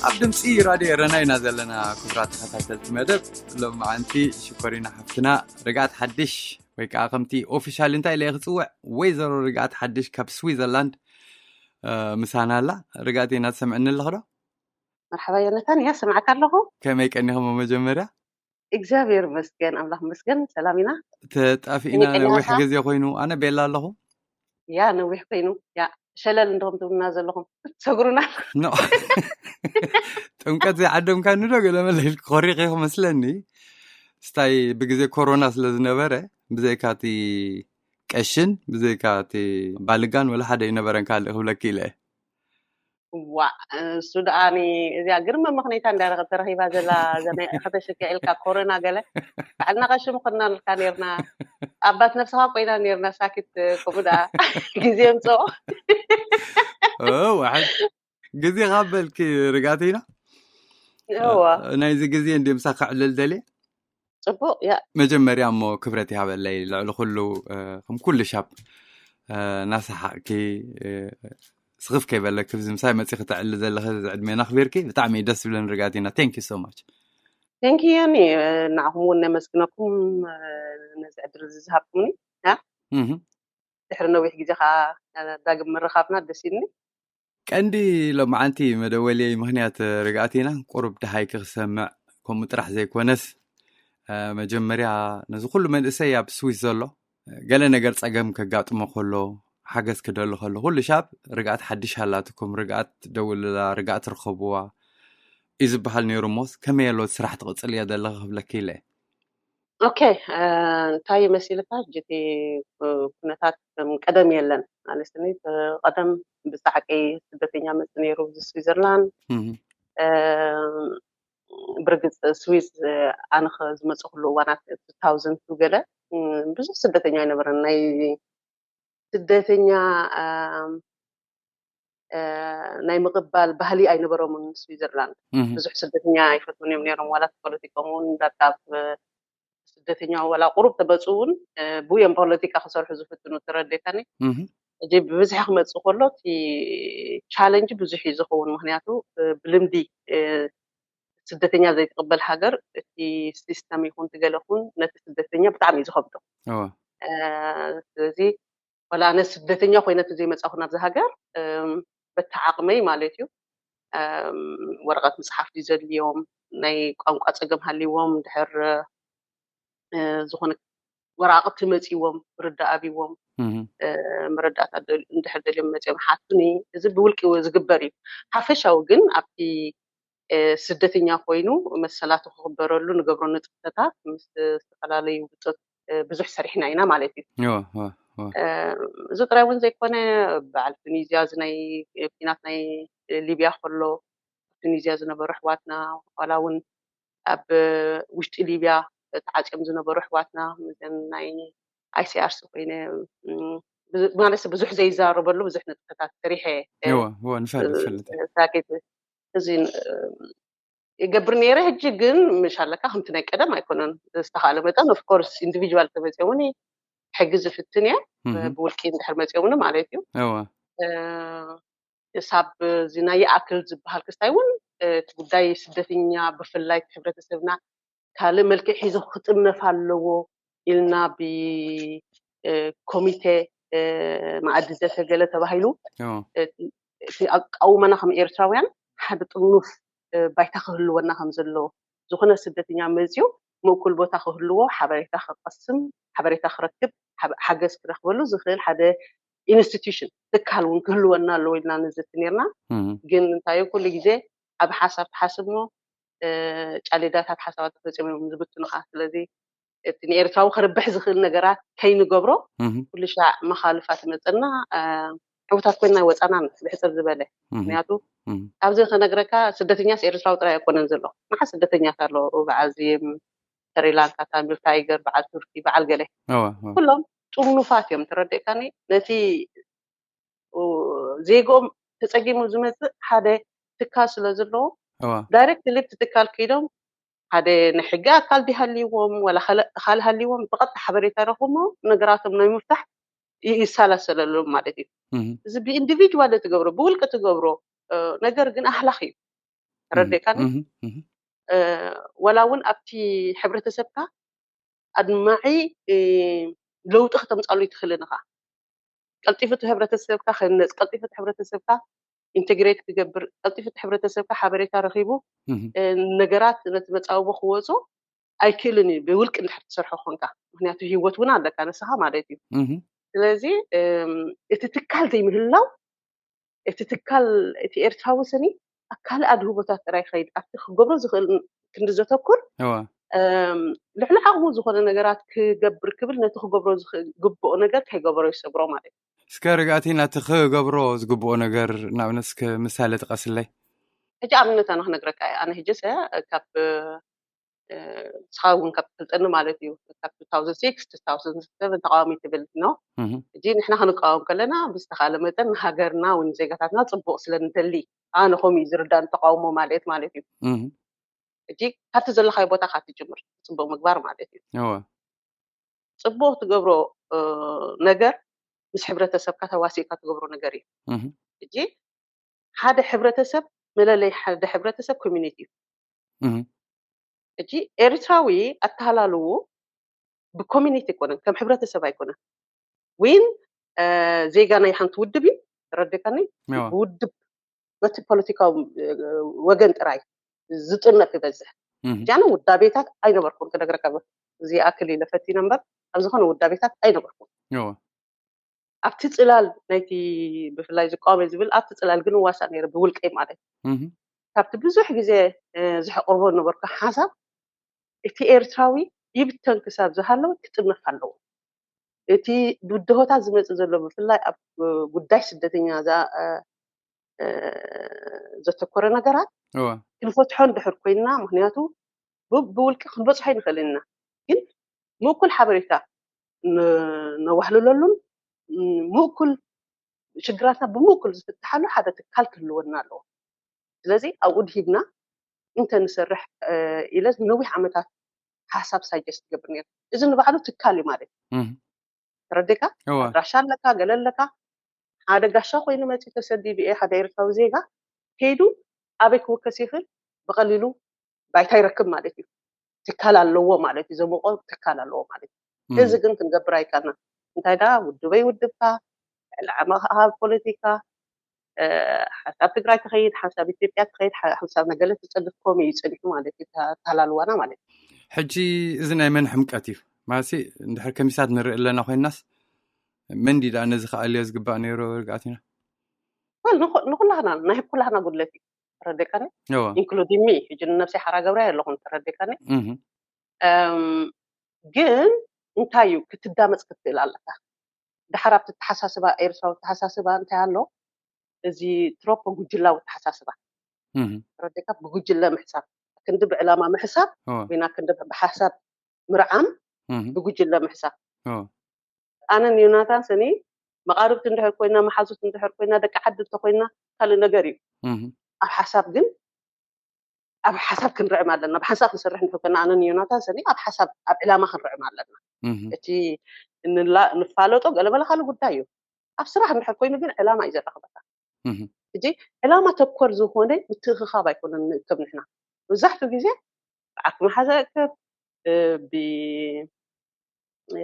ኣብ ድምፂ ራድዮ ኤረና ኢና ዘለና። ክቡራት ተኸታተልቲ መደብ፣ ሎማዓንቲ ሽኮሪና ሓፍትና ርግኣት ሓድሽ፣ ወይ ከዓ ከምቲ ኦፊሻል እንታይ ኢለ ክፅውዕ፣ ወይዘሮ ርግኣት ሓድሽ ካብ ስዊዘርላንድ ምሳና ኣላ። ርግኣት፣ ኢና ትሰምዕኒ ኣለኽዶ? መርሓባ ዮነታን፣ እያ ሰምዓካ ኣለኹ። ከመይ ቀኒኹም? መጀመርያ እግዚኣብሔር ይመስገን፣ ኣምላኽ ይመስገን፣ ሰላም ኢና። ተጣፊእና ነዊሕ ግዜ ኮይኑ። ኣነ ቤላ ኣለኹ። ያ ነዊሕ ኮይኑ። ያ ሸለል እንደኹም ትብሉና ዘለኹም ትሰግሩና። ኖ፣ ጥምቀት ዘይዓደምካኒ ዶ ገለ መለ ኢልክ ኮሪኸ ክመስለኒ። ስታይ ብግዜ ኮሮና ስለ ዝነበረ፣ ብዘይካ እቲ ቀሽን ብዘይካ እቲ ባልጋን ወላ ሓደ ኣይነበረን ካልእ ክብለኪ ኢለ። ዋ፣ እሱ ደኣ እዚኣ ግርመ ምኽንያታ እንዳ ተረኺባ ዘላ ዘመ ከተሽከ ኢልካ ኮሮና ገለ ባዕልና ቀሺ ምኾንና ኢልካ ኔርና። ኣባት ነፍስኻ ኮይና ኔርና ሳኪት። ከምኡ ደኣ ግዜ ምጾ። ኦ፣ ዋሕድ ግዜ ካብ በልኪ ርጋቲና። እዋ። ናይዚ ግዜ እንዲ ምሳኻ ዕልል ደልየ። ጽቡቕ፣ ያ። መጀመርያ እሞ ክብረት ይሃበለይ፣ ልዕሊ ኩሉ፣ እ፣ ከም ኩሉ ሻብ፣ እ፣ እናሰሓቕኪ፣ እ፣ ስኽፍ ከይበለኪ፣ ብዚ ምሳይ መጺኺ ተዕሊ ዘለኺ፣ እዚ ዕድሜና ኣኽቢርኪ፣ ብጣዕሚ እዩ ደስ ዝብለኒ ርጋቲና። Thank you so much። Thank you፣ ዮኒ። እ፣ ንዓኹም እውን ነመስግነኩም፣ እ፣ ነዚ ዕድል እዚ ዝሃብኩምኒ። ያ? እህ። ድሕሪ ነዊሕ ግዜ ኸኣ፣ እ፣ ዳግም ምርኻብና ደስ ኢልኒ። ቀንዲ ሎማዓንቲ መደወልየይ ምኽንያት ርግኣት ኢና፣ ቁሩብ ደሃይኪ ክሰምዕ፣ ከምኡ ጥራሕ ዘይኮነስ፣ እ፣ መጀመርያ ነዚ ኩሉ መንእሰይ ኣብ ስዊስ ዘሎ፣ ገለ ነገር ጸገም ከጋጥሞ ከሎ፣ ሓገዝ ክደሊ ከሎ፣ ኩሉ ሻብ ርግኣት ሓድሽ ኣላትኩም፣ ርግኣት ደውልላ፣ ርግኣት ርኸብዋ እዩ ዝበሃል ነይሩ። እሞስ ከመይ ኣሎ እቲ ስራሕ ትቕጽልዮ ዘለኺ ክብለኪ ኢለ። ኦኬ፣ እ፣ እንታይ መሲልካ? ሕጂ እቲ፣ እ፣ ኩነታት ከም ቀደም የለን። ማለት እኒ፣ እ፣ ቀደም ብጻዕቂ ስደተኛ መጽእ ነይሩ፣ እዚ ስዊዘርላንድ። እህ። እ፣ ብርግጽ ስዊዝ፣ እ፣ ኣነ ኸ ዝመጽእኩሉ እዋናት፣ two thousand two ገለ፣ እ፣ ብዙሕ ስደተኛ ኣይነበረን። ናይ ስደተኛ፣ እ፣ እ፣ ናይ ምቕባል ባህሊ ኣይነበሮምን ስዊዘርላንድ። እህ። ብዙሕ ስደተኛ ኣይፈትውን እዮም ነይሮም። ዋላ ፖለቲኮም እውን ዳርጋ ኣብ ስደተኛ ዋላ ቁሩብ ተመፁ እውን፣ እ፣ ብዮም ፖለቲካ ክሰርሑ ዝፍትኑ፣ ተረዴካኒ። እህ። ሕጂ ብብዝሒ ክመፅእ ከሎ እቲ ቻለንጅ ብዙሕ እዩ ዝኸውን። ምኽንያቱ፣ እ፣ ብልምዲ፣ እ፣ ስደተኛ ዘይትቕበል ሃገር እቲ ሲስተም ይኹን ትገለ ይኹን ነቲ ስደተኛ ብጣዕሚ እዩ ዝኸብዶ። እወ። እ፣ ስለዚ ዋላ ኣነ ስደተኛ ኮይነ ዘይመጻኹ ናብዚ ሃገር፣ እም፣ በቲ ዓቕመይ ማለት እዩ፣ እም፣ ወረቐት ምጽሓፍ ድዩ ዘድልዮም፣ ናይ ቋንቋ ጸገም ሃልይዎም፣ ድሕር፣ እ፣ ዝኾነ ወረቓቕቲ መጺዎም፣ ርዳእ ኣብዎም፣ እህ። እ፣ መረዳእታ ደል-፣ እንድሕር ደልዮም መጺኦም ሓቱኒ። እዚ ብውልቂ ዝግበር እዩ። ሓፈሻዊ ግን ኣብቲ፣ እ፣ ስደተኛ ኮይኑ መሰላቱ ክኽበረሉ ንገብሮ ንጥፈታት ምስ ዝተፈላለዩ ውፅት፣ እ፣ ብዙሕ ሰሪሕና ኢና ማለት እዩ። እወ፣ እወ፣ እወ። እ፣ እዚ ጥራይ እውን ዘይኮነ፣ በዓል ቱኒዝያ፣ እዚ ናይ፣ እ፣ ኲናት ናይ ሊብያ ከሎ፣ ቱኒዝያ ዝነበሩ ኣሕዋትና፣ ዋላ እውን ኣብ ውሽጢ ሊብያ ተዓጽዮም ዝነበሩ ኣሕዋትና፣ ምስዘን ናይ ኣይ ሲ ኣር ሲ ኮይነ፣ እም፣ ብዙ-፣ ማለት ብዙሕ ዘይዛረበሉ ብዙሕ ንጥፈታት ሰሪሐ፣ እ፣ እወ፣ እወ፣ ንፈልጥ፣ እ፣ ንፈልጥ። ሳኬት እዚ፣ እ፣ ይገብር ነይረ። ሕጂ ግን ምሽ ኣለካ ከምቲ ናይ ቀደም ኣይኮነን። ዝተኻእለ መጠን፣ ኦፍ ኮርስ፣ ኢንዲቪጁዋል ተመፅኦምኒ ሕጊ ዝፍትን እየ፣ እህ። ብውልቂ እንድሕር መፅኦምኒ ማለት እዩ። እወ። እ፣ ክሳብ እዚ ናይ ይኣክል ዝበሃል ክስታይ እውን፣ እ፣ እቲ ጉዳይ ስደተኛ ብፍላይ እቲ ሕብረተሰብና ካልእ መልክዕ ሒዙ ክጥርነፍ ኣለዎ ኢልና ብ፣ እ፣ ኮሚቴ፣ እ፣ መኣዲ ዘተ ገለ ተባሂሉ፣ እዎ። እ፣ እቲ ኣቃውማና ከም ኤርትራውያን ሓደ ጥርኑፍ፣ እ፣ ባይታ ክህልወና ከም ዘለዎ፣ ዝኾነ ስደተኛ መጽዩ ምእኩል ቦታ ክህልዎ፣ ሓበሬታ ክቐስም፣ ሓበሬታ ክረክብ፣ ሓበ-፣ ሓገዝ ክረኽበሉ ዝኽእል ሓደ ኢንስቲትዩሽን፣ ትካል እውን ክህልወና ኣለዎ ኢልና ንዝቲ ነርና። እህ። ግን እንታይ እዩ፣ ኩሉ ግዜ ኣብ ሓሳብ ትሓስብ እሞ፣ እ፣ ጫሌዳታት ሓሳባት ተፈጺሞም እዮም ዝብትኑኻ። ስለዚ እቲ ንኤርትራዊ ከርብሕ ዝኽእል ነገራት ከይንገብሮ እህ። ኩሉ ሻዕ መኻልፋ ትመጸና፣ እ፣ ዕዉታት ኮይንና ወጻና ብሕጽር ዝበለ። እህ። ምክንያቱ እህ። ኣብዚ ክነግረካ ስደተኛስ ኤርትራዊ ጥራይ ኣይኮነን ዘሎ። መሓ ስደተኛታት ኣሎ፣ ብዓዚም፣ ስሪላንካ፣ ታሚል ታይገር፣ በዓል ቱርኪ፣ በዓል ገለ እዋ እዋ ኩሎም ጥርኑፋት እዮም። ተረዲእካኒ? ነቲ ኡ፣ ዜግኦም ተጸጊሙ ዝመጽእ ሓደ ትካል ስለ ዘለዎ እዋ ዳይሬክትሊ ኣብቲ ትካል ከይዶም ሓደ ናይ ሕጊ ኣካል ድሃልይዎም ወላ ካልእ ካልእ ሃልይዎም ብቐጥታ ሓበሬታ ረኽቦም ነገራቶም ናይ ምፍታሕ ይ- ይሰላሰለሎም ማለት እዩ። እህ እዚ ብኢንዲቪጅዋል ትገብሮ ብውልቂ ትገብሮ እ፣ ነገር ግን ኣህላኽ እዩ። ተረዲእካኒ? እህ እህ እ፣ ወላ እውን ኣብቲ ሕብረተሰብካ ኣድማዒ እ፣ ለውጢ ከተምፃሉ ይትኽእልን ኢኻ። ቀልጢፉ እቲ ሕብረተሰብካ ከነፅ፣ ቀልጢፉ እቲ ሕብረተሰብካ ኢንቴግሬት ክገብር፣ ቀልጢፉ እቲ ሕብረተሰብካ ሓበሬታ ረኺቡ እህ እ፣ ነገራት ነቲ መፃውቦ ክወፁ ኣይክእልን እዩ ብውልቂ እንድሕር ትሰርሖ ኮንካ። ምክንያቱ ህይወት እውን ኣለካ ንስኻ ማለት እዩ። እህ ስለዚ እም፣ እቲ ትካል ዘይምህላው እቲ ትካል እቲ ኤርትራዊ ስኒ ኣብ ካልእ ኣድህቦታት ጥራይ ይኸይድ ኣብቲ ክገብሮ ዝኽእል ክንዲ ዘተኩር እዋ እም፣ ልዕሊ ዓቕሙ ዝኾነ ነገራት ክገብር ክብል ነቲ ክገብሮ ዝኽእል ግብኦ ነገር ከይገበሮ ይሰግሮ ማለት እዩ። እስከ ርግኣቲ ናቲ ክገብሮ ዝግብኦ ነገር ንኣብነት እስከ ምሳሌ ጥቀስለይ። ሕጂ ኣብነት ኣነ ክነግረካ እየ። ኣነ ሕጂ ሰ ካብ እ፣ ንስኻ እውን ካብ ትፈልጠኒ ማለት እዩ ካብ two thousand six two thousand seven ተቃዋሚ ትብል ነው። እህ ሕጂ ንሕና ክንቃወም ከለና ብዝተኻለ መጠን ንሃገርና እውን ዜጋታትና ፅቡቅ ስለ ንደሊ ኣነ ከምኡ እዩ ዝርዳን ተቃውሞ ማለት ማለት እዩ። እህ ሕጂ ካብቲ ዘለካዮ ቦታ ካብ ትጅምር ፅቡቅ ምግባር ማለት እዩ። እዋ ፅቡቅ ትገብሮ እ፣ ነገር ምስ ሕብረተሰብካ ተዋሲእካ ትገብሮ ነገር እዩ። እህ ሕጂ ሓደ ሕብረተሰብ መለለይ ሓደ ሕብረተሰብ ኮሚኒቲ እዩ። እህ ሕጂ ኤርትራዊ ኣተሃላልዉ ብኮሚኒቲ ኣይኮነን ከም ሕብረተሰብ ኣይኮነን። ዊን እ፣ ዜጋ ናይ ሓንቲ ውድብ እዩ። ተረዲእካኒ? እዋ ብውድብ በቲ ፖለቲካዊ እ፣ ወገን ጥራይ ዝጥነ ክበዝሕ እህ ሕጂ ኣነ ውዳቤታት ኣይነበርኩን ክነግረካ ብ- እዚ ኣክል ኢለ ፈቲነ እምበር ኣብ ዝኾነ ውዳቤታት ኣይነበርኩን። እዋ ኣብቲ ፅላል ናይቲ ብፍላይ ዝቃወመ ዝብል ኣብቲ ፅላል ግን ዋሳ ነይረ ብውልቀይ ማለት እዩ። እህ ካብቲ ብዙሕ ግዜ እ፣ ዘሕቅርቦ ዝነበርኩ ሓሳብ እቲ ኤርትራዊ ይብተን ክሳብ ዝሃለወ ክጥርነፍ ኣለዎ። እቲ ብድሆታት ዝመፅእ ዘሎ ብፍላይ ኣብ እ፣ ጉዳይ ስደተኛ ዛ- እ፣ እ፣ ዘተኮረ ነገራት እዋ ክንፈትሖ እንድሕር ኮይንና ምክንያቱ ብ- ብውልቂ ክንበፅሖ ኣይንኽእልን ኢና። ግን ምእኩል ሓበሬታ ን- ነዋህልለሉን ም- ምእኩል ሽግራትና ብምእኩል ዝፍትሓሉ ሓደ ትካል ክህልወና ኣለዎ። ስለዚ ኣብኡ ድሂብና እንተ ንሰርሕ እ፣ ኢለ ንነዊሕ ዓመታት ሓሳብ ሳጀስት ትገብር ነይረ። እዚ ንባዕሉ ትካል እዩ ማለት እዩ። እህ ተረዲእካ? እዋ ኣድራሻ ኣለካ ገለ ኣለካ ሓደ ጋሻ ኮይኑ መፂኡ ተሰዲዱ እየ ሓደ ኤርትራዊ ዜጋ ከይዱ ኣበይ ክውከስ ይኽእል ብቐሊሉ ባይታ ይረክብ ማለት እዩ። ትካል ኣለዎ ማለት እዩ። ዘሞቆ ትካል ኣለዎ ማለት እዩ። እህ እዚ ግን ክንገብር ኣይካልና። እንታይ ዳ ውድበይ ውድብካ ልዕሊ ዓመኻ ፖለቲካ እ፣ ሓንሳብ ትግራይ ትኸይድ ሓንሳብ ኢትዮጵያ ትኸይድ ሓ- ሓንሳብ ነገለ ትፀድፍ ከምኡ እዩ ፀኒሑ ማለት እዩ። ኣተሃላልዋና ማለት እዩ። ሕጂ እዚ ናይ መን ሕምቀት እዩ ማለት እንድሕር ከሚሳት ንርኢ ኣለና ኮይናስ መን ድዩ ደኣ ነዚ ክኣልዮ ዝግባእ ነይሩ ርግኣት ኢና ወል ንኹ- ንኩላህና ናይ ኩላህና ጉድለት እዩ። ተረዲእካኒ? እዋ ኢንክሉዲንግ ሚ ሕጂ ንነብሰይ ሓራ ገብረ ኣለኹን። ተረዲእካኒ? እህ እም፣ ግን እንታይ እዩ ክትዳመፅ ክትክእል ኣለካ። ድሓር ኣብቲ ተሓሳስባ ኤርትራዊ ተሓሳስባ እንታይ ኣሎ እዚ ትሮፖ ጉጅላዊ ተሓሳስባ እህ ረዲካ ብጉጅለ ምሕሳብ ክንዲ ብዕላማ ምሕሳብ እዋ ወይና ክንዲ ብሓሳብ ምርዓም እህ ብጉጅለ ምሕሳብ እዋ ኣነን ዮናታን ስኒ መቃርብቲ እንድሕር ኮይና መሓዙት እንድሕር ኮይና ደቂ ዓዲ እንተኮይና ካልእ ነገር እዩ። እህ ኣብ ሓሳብ ግን ኣብ ሓሳብ ክንርዕም ኣለና። ብሓንሳብ ክንሰርሕ እንድሕር ኮይና ኣነን ዮናታን ስኒ ኣብ ሓሳብ ኣብ ዕላማ ክንርዕም ኣለና። እህ እቲ እንላ- እንፋለጦ ገለመለ ካልእ ጉዳይ እዩ። ኣብ ስራሕ እንድሕር ኮይኑ ግን ዕላማ እዩ ዘራኽበካ። እህ ሕጂ ዕላማ ተኮር ዝኾነ ምትእኽኻብ ኣይኮነን ንእከብ ንሕና መብዛሕትኡ ግዜ ብዓርኪ መሓዛ እከብ እ፣ ብ እ፣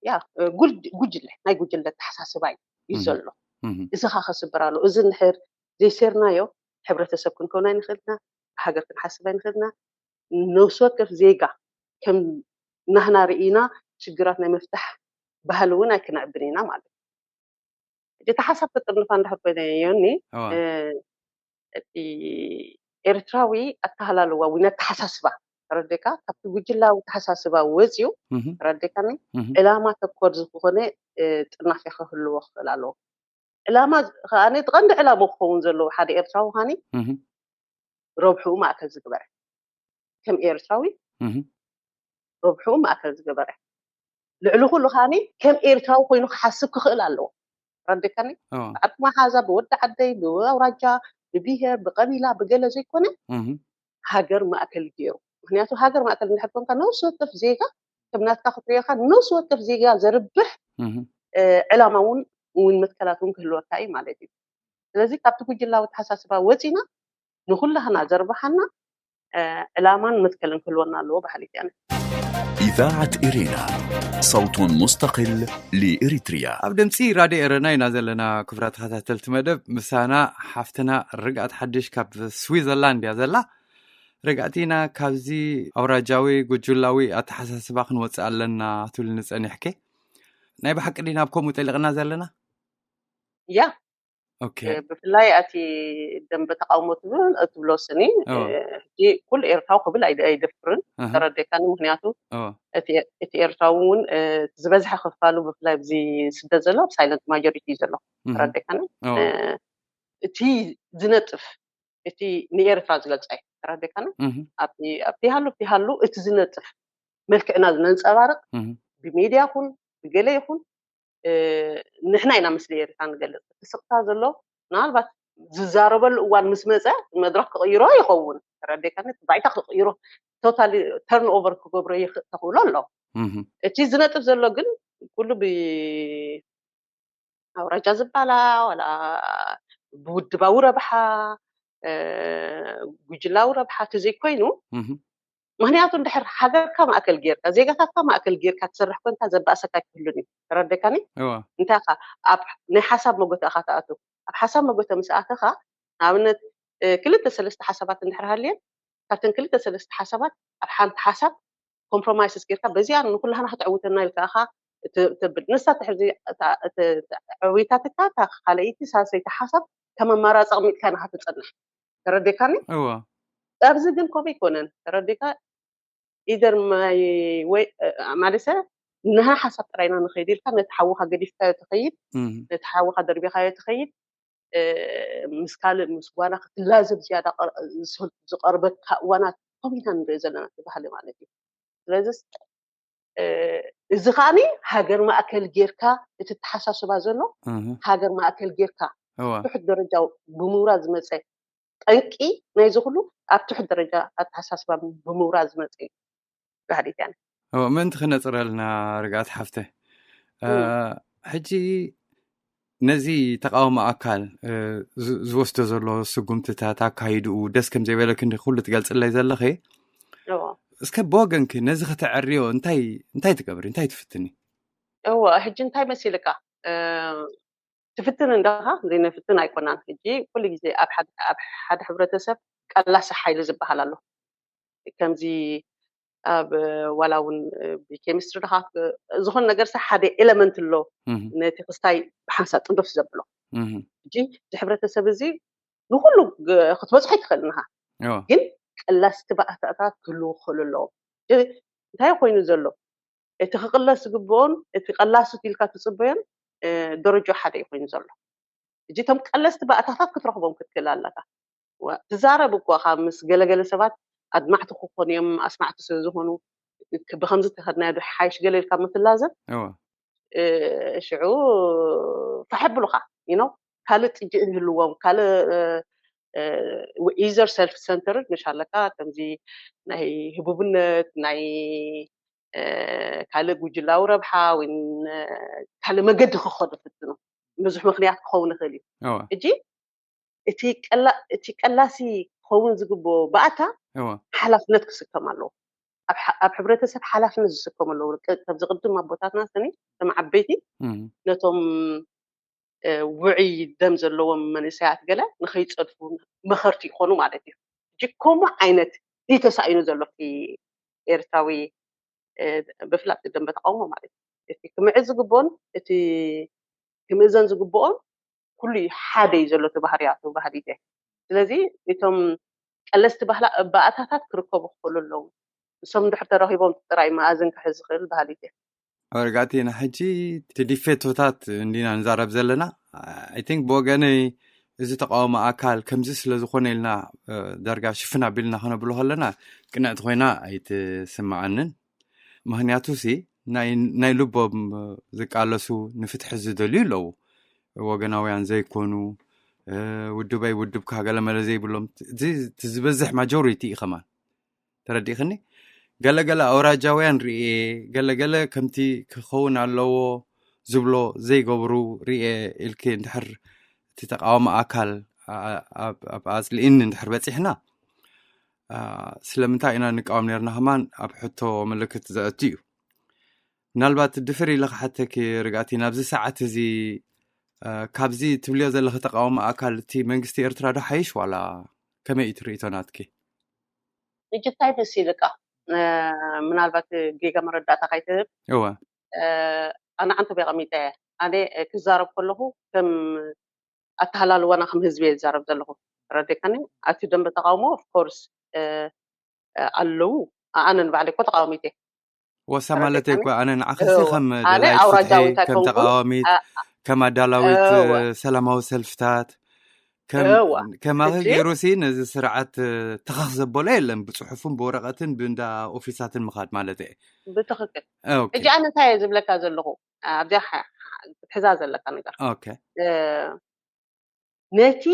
ያ እ፣ ጉል- ጉጅለ ናይ ጉጅለ ተሓሳስባ እዩ እዩ እህ ዘሎ። እህ እዚ ኻ ከስብር ኣሎ። እዚ እንድሕር ዘይሴርናዮ ሕብረተሰብ ክንከውን ኣይንኽእልና፣ ብሃገር ክንሓስብ ኣይንኽእልና። ነፍሲ ወከፍ ዜጋ ከም ናህና ርኢና ሽግራት ናይ ምፍታሕ ባህሊ እውን ኣይክነዕብን ኢና ማለት እዩ። ሕጂ እቲ ሓሳብ ክጥርንፋ እንድሕር ኮይነ ዮኒ እዋ እ፣ እቲ ኤርትራዊ ኣተሃላልዋ ወይ ኣተሓሳስባ ተረዲእካ ካብቲ ጉጅላዊ ኣተሓሳስባ ወፂኡ እህ ተረዲእካኒ እህ ዕላማ ተኮር ዝኾነ እ፣ ጥርናፈ ክህልዎ ክኽእል ኣለዎ። ዕላማ ከኣ እቲ ቀንዲ ዕላማ ክኸውን ዘለዎ ሓደ ኤርትራዊ ካኒ እህ ረብሕኡ ማእከል ዝግበረ ከም ኤርትራዊ እህ ረብሕኡ ማእከል ዝገበረ። ልዕሊ ኩሉ ከዓኒ ከም ኤርትራዊ ኮይኑ ክሓስብ ክኽእል ኣለዎ። ረዲካኒ? ኦ፣ ብዓርኪ መሓዛ፣ ብወዲ ዓደይ፣ ብኣውራጃ፣ ብብሄር፣ ብቀቢላ፣ ብገለ ዘይኮነ እህ፣ ሃገር ማእከል ገይሩ። ምክንያቱ ሃገር ማእከል እንድሕር ኮንካ ነፍሲ ወከፍ ዜጋ ከም ናትካ ክትሪኦ ኢኻ። ነፍሲ ወከፍ ዜጋ ዘርብሕ እህ፣ እ፣ ዕላማ እውን እውን መትከላት እውን ክህልወካ እዩ ማለት እዩ። ስለዚ ካብቲ ጉጅላዊ ኣተሓሳስባ ወፂና ንኩላህና ዘርብሓና እ፣ ዕላማን መትከልን ክህልወና ኣለዎ በሃሊት እያ። إذاعة إرينا، صوت مستقل لإريتريا. ኣብ ድምፂ ራድዮ ኤረና ኢና ዘለና። ክቡራት ተኸታተልቲ መደብ፣ ምሳና ሓፍትና ርግኣት ሓድሽ ካብ ስዊዘርላንድ እያ ዘላ። ርግኣት ኢና፣ ካብዚ ኣውራጃዊ ጉጅላዊ ኣተሓሳስባ ክንወፅእ ኣለና ትብልኒ ፀኒሕኪ። ናይ ብሓቂ ዲና ኣብ ከምኡ ጠሊቕና ዘለና? ያ ኦኬ። እ፣ ብፍላይ ኣቲ ደንበ ተቃውሞ ትብል ትብሎ ስኒ ኦ። እ፣ ሕጂ ኩሉ ኤርትራዊ ክብል ኣይደ- ኣይደፍርን ኣሃ። ተረዴካኒ። ምክንያቱ ኦ። እቲ እቲ ኤርትራዊ እውን እ፣ እቲ ዝበዝሐ ክፋሉ ብፍላይ ኣብዚ ስደት ዘሎ ኣብ ሳይለንት ማጆሪቲ እዩ ዘሎ እህ፣ ተረዴካኒ። ኦ። እ፣ እቲ ዝነጥፍ እቲ ንኤርትራ ዝገልጻ እዩ ተረዴካኒ። እህ፣ ኣብቲ ኣብቲ ሃሉ ኣብቲ ሃሉ እቲ ዝነጥፍ መልክዕና ነንጸባርቕ እህ፣ ብሚድያ ይኹን ብገለ ይኹን እ፣ ንሕና ኢና ምስሊ ኤርትራ ንገልጽ። እቲ ስቕታ ዘሎ ምናልባት ዝዛረበሉ እዋን ምስ መጸ መድረኽ ክቕይሮ ይኸውን። ተረዴካኒ? እቲ ባይታ ክቕይሮ ቶታሊ ተርን ኦቨር ክገብሮ ይኽእል ተኽእሎ ኣሎ። እህ፣ እቲ ዝነጥፍ ዘሎ ግን ኩሉ ብኣውራጃ ዝባላ ዋላ ብውድባዊ ረብሓ እ፣ ጉጅላዊ ረብሓ እቲ ዘይኮይኑ እህ፣ ምክንያቱ እንድሕር ሃገርካ ማእከል ጌርካ ዜጋታትካ ማእከል ጌርካ ትሰርሕ ኮንካ ዘባእሰካ ኣይክህሉን እዩ። ተረዴካኒ? እዋ። እንታይ ኢኻ ኣብ ናይ ሓሳብ መጎተ ኢኻ ትኣቱ። ኣብ ሓሳብ መጎተ ምስ ኣተኻ ንኣብነት እ፣ ክልተ ሰለስተ ሓሳባት እንድሕር ሃልየን ካብተን ክልተ ሰለስተ ሓሳባት ኣብ ሓንቲ ሓሳብ ኮምፕሮማይስስ ጌርካ በዚኣ ንኩላህና ከተዕውተና ኢልካ ኢኻ ት- ተብል። ንሳ ትሕዚ እታ- እት- እት- ዕዊታትካ እታ ካልኣይቲ ሳልሰይቲ ሓሳብ ከም ኣማራፂ ኣቕሚጥካ ኢና ትጸንሕ። ተረዴካኒ? እዋ። ኣብዚ ግን ከምኡ ኣይኮነን። ተረዴካ? ኢደር ማይ ወይ እ፣ ማለት ንሃ ሓሳብ ጥራይና ንኸይድ ኢልካ ነቲ ሓውኻ ገዲፍካዮ ትኸይድ፣ እህ፣ ነቲ ሓውኻ ደርቢኻዮ ትኸይድ እ፣ ምስ ካልእ ምስ ጓና ክትላዘብ ዝያዳ ቀር- ዝሰል- ዝቐርበካ እዋናት ከምኡ ኢና ንሪኦ ዘለና እቲ ባህሊ ማለት እዩ። ስለዚ እ፣ እዚ ከዓኒ ሃገር ማእከል ጌርካ እቲ ተሓሳስባ ዘሎ እህ፣ ሃገር ማእከል ጌርካ እዋ። ትሑት ደረጃ ብምውራድ ዝመፀ ጠንቂ ናይዚ ኩሉ ኣብ ትሑት ደረጃ ኣተሓሳስባ ብምውራድ ዝመፀ እዩ። ባህሊት እያ። እዎ፣ ምእንቲ ክነፅረልና ርግኣት ሓፍተ እ፣ እም። ሕጂ ነዚ ተቃውሞ ኣካል እ፣ ዝ- ዝወስዶ ዘሎ ስጉምትታት ኣካይድኡ ደስ ከም ዘይበለክ እንዲ ኩሉ ትገልፅለይ ዘለኺ። እዎ። እስከ ብወገንኪ ነዚ ከተዕርዮ እንታይ እንታይ ትገብሪ እንታይ ትፍትኒ? እዎ፣ ሕጂ እንታይ መሲልካ እ፣ ትፍትን እንደኻ ዘይነፍትን ኣይኮናን። ሕጂ ኩሉ ግዜ ኣብ ሓደ ኣብ ሓደ ሕብረተሰብ ቀላሲ ሓይሊ ዝበሃል ኣሎ። ከምዚ ኣብ ዋላ እውን ብኬሚስትሪ ድኻ ዝኾነ ነገር ሳ ሓደ ኤለመንት ኣሎ እህ፣ ነቲ ክስታይ ብሓንሳብ ጥንዶፍ ዘብሎ። እህ፣ ሕጂ እዚ ሕብረተሰብ እዚ ንኩሉ ግ- ክትበፅሖ ኣይትኽእልን ኢኻ። እዎ። ግን ቀላስቲ ባእታታት ክህልዉ ክኽእሉ ኣለዎም። እ፣ እንታይ ኮይኑ ዘሎ እቲ ክቕለስ ዝግብኦን እቲ ቀላስት ኢልካ ትፅበዮን እ፣ ደረጃ ሓደ እዩ ኮይኑ ዘሎ። ሕጂ እቶም ቀለስቲ ባእታታት ክትረኽቦም ክትክእል ኣለካ። ዋ- ትዛረብ እኮ ካብ ምስ ገለገለ ሰባት ኣድማዕቲ ክኾኑ እዮም ኣስማዕቲ ስለ ዝኾኑ ክ- ብከምዚ ተኸድናዮ ዶ ሓይሽ ገለ ኢልካ ምትላዘብ እዎ። እ፣ ሽዑ ፋሕ ብሉኻ you know ካልእ ጥጅእ ይህልዎም ካልእ ኢዘር ሰልፍ ሰንተርድ ምሽ ኣለካ ከምዚ ናይ ህቡብነት ናይ እ፣ ካልእ ጉጅላዊ ረብሓ ወይ ን- ካልእ መገዲ ክኸዱ ፍትኑ ብዙሕ ምክንያት ክኸውን ይኽእል እዩ። እዎ። እጂ እቲ ቀላ- እቲ ቀላሲ ክኸውን ዝግብኦ ባእታ እዎ። ሓላፍነት ክስከም ኣለዎ። ኣብ ሕ- ኣብ ሕብረተሰብ ሓላፍነት ዝስከሙ ኣለዎ። ቅ- ከምዚ ቅድም ኣቦታትና ስኒ ከም ዓበይቲ እም። ነቶም እ፣ ውዑይ ደም ዘለዎም መንእሰያት ገለ ንኸይፀድፉ መኸርቲ ይኾኑ ማለት እዩ። ሕጂ ከምኡ ዓይነት እዩ ተሳኢኑ ዘሎ እቲ ኤርትራዊ እ፣ ብፍላይ እቲ ደንበ ተቃውሞ ማለት እዩ። እቲ ክምዕዝ ዝግብኦን እቲ ክምእዘን ዝግብኦን ኩሉ እዩ ሓደ እዩ ዘሎ እቲ ባህርያቱ ባህሊት እየ። ስለዚ እቶም ቀለስቲ ባህላ ባእታታት ክርከቡ ክኽእሉ ኣለዉ። እሶም እንድሕር ተረኺቦም ጥራይ መኣዝን ክሕዝ ዝኽእል ባህሊት እየ። ኣወርጋእቲ ንሕጂ እቲ ዲፌቶታት እንዲና ንዛረብ ዘለና። I think ብወገነይ እዚ ተቃውሞ ኣካል ከምዚ ስለ ዝኾነ ኢልና እ፣ ዳርጋ ሽፍን ኣቢልና ከነብሎ ከለና ቅንዕቲ ኮይና ኣይትስምዓንን። ምክንያቱ ሲ ናይ ልቦም ዝቃለሱ፣ ንፍትሒ ዝደልዩ ኣለዉ። ወገናውያን ዘይኮኑ፣ ውድበይ ውድብካ ገለመለ ዘይብሎም፣ ዝበዝሕ ማጆሪቲ እዩ ከማን። ተረዲእክኒ? ገለገለ ኣውራጃውያን ርእየ፣ ገለገለ ከምቲ ክኸውን ኣለዎ ዝብሎ ዘይገብሩ ርእየ ኢልኪ እንድሕር እቲ ተቃዋሚ ኣካል ኣብ ኣጽልኢኒ እንድሕር በጺሕና፣ ስለምንታይ ኢና ንቃወም ነርና ከማን ኣብ ሕቶ ምልክት ዘእቱ እዩ። ምናልባት ድፍር ኢለ ክሓተኪ ርግኣቲ፣ ናብዚ ሰዓት እዚ ካብዚ ትብልዮ ዘለኺ ተቃዋሚ ኣካል እቲ መንግስቲ ኤርትራ ዶ ሓይሽ ዋላ ከመይ እዩ ትርእይቶ ናትኪ? ሕጂ እንታይ መሲልካ? ምናልባት ጌጋ መረዳእታ ካይትህብ። እወ። ኣነ ዓንተብ የቐሚጠ እየ። ኣነ ክዛረብ ከለኹ ከም ኣተሃላልዋና ከም ህዝቢ እየ ዝዛረብ ዘለኹ። ተረዲእካኒ? ኣብቲ ደንበ ተቃውሞ ኦፍኮርስ ኣለዉ። ኣነ ንባዕለይ እኮ ተቃዋሚት እየ። ወሳ ማለት እኮ ኣነ ንዓኸሲ ከም ደላይት ፍትሒ፣ ከም ተቃዋሚት፣ ከም ኣዳላዊት ሰላማዊ ሰልፍታት ከማኺ ገይሩሲ ነዚ ስርዓት ተኸኽ ዘበሎ የለን። ብፅሑፍን ብወረቐትን ብእንዳ ኦፊሳትን ምኻድ ማለት እየ። ብትኽክል። ሕጂ ኣነ እንታይ እየ ዝብለካ ዘለኹ ኣብዚኣ ክትሕዛ ዘለካ ነገር፣ ነቲ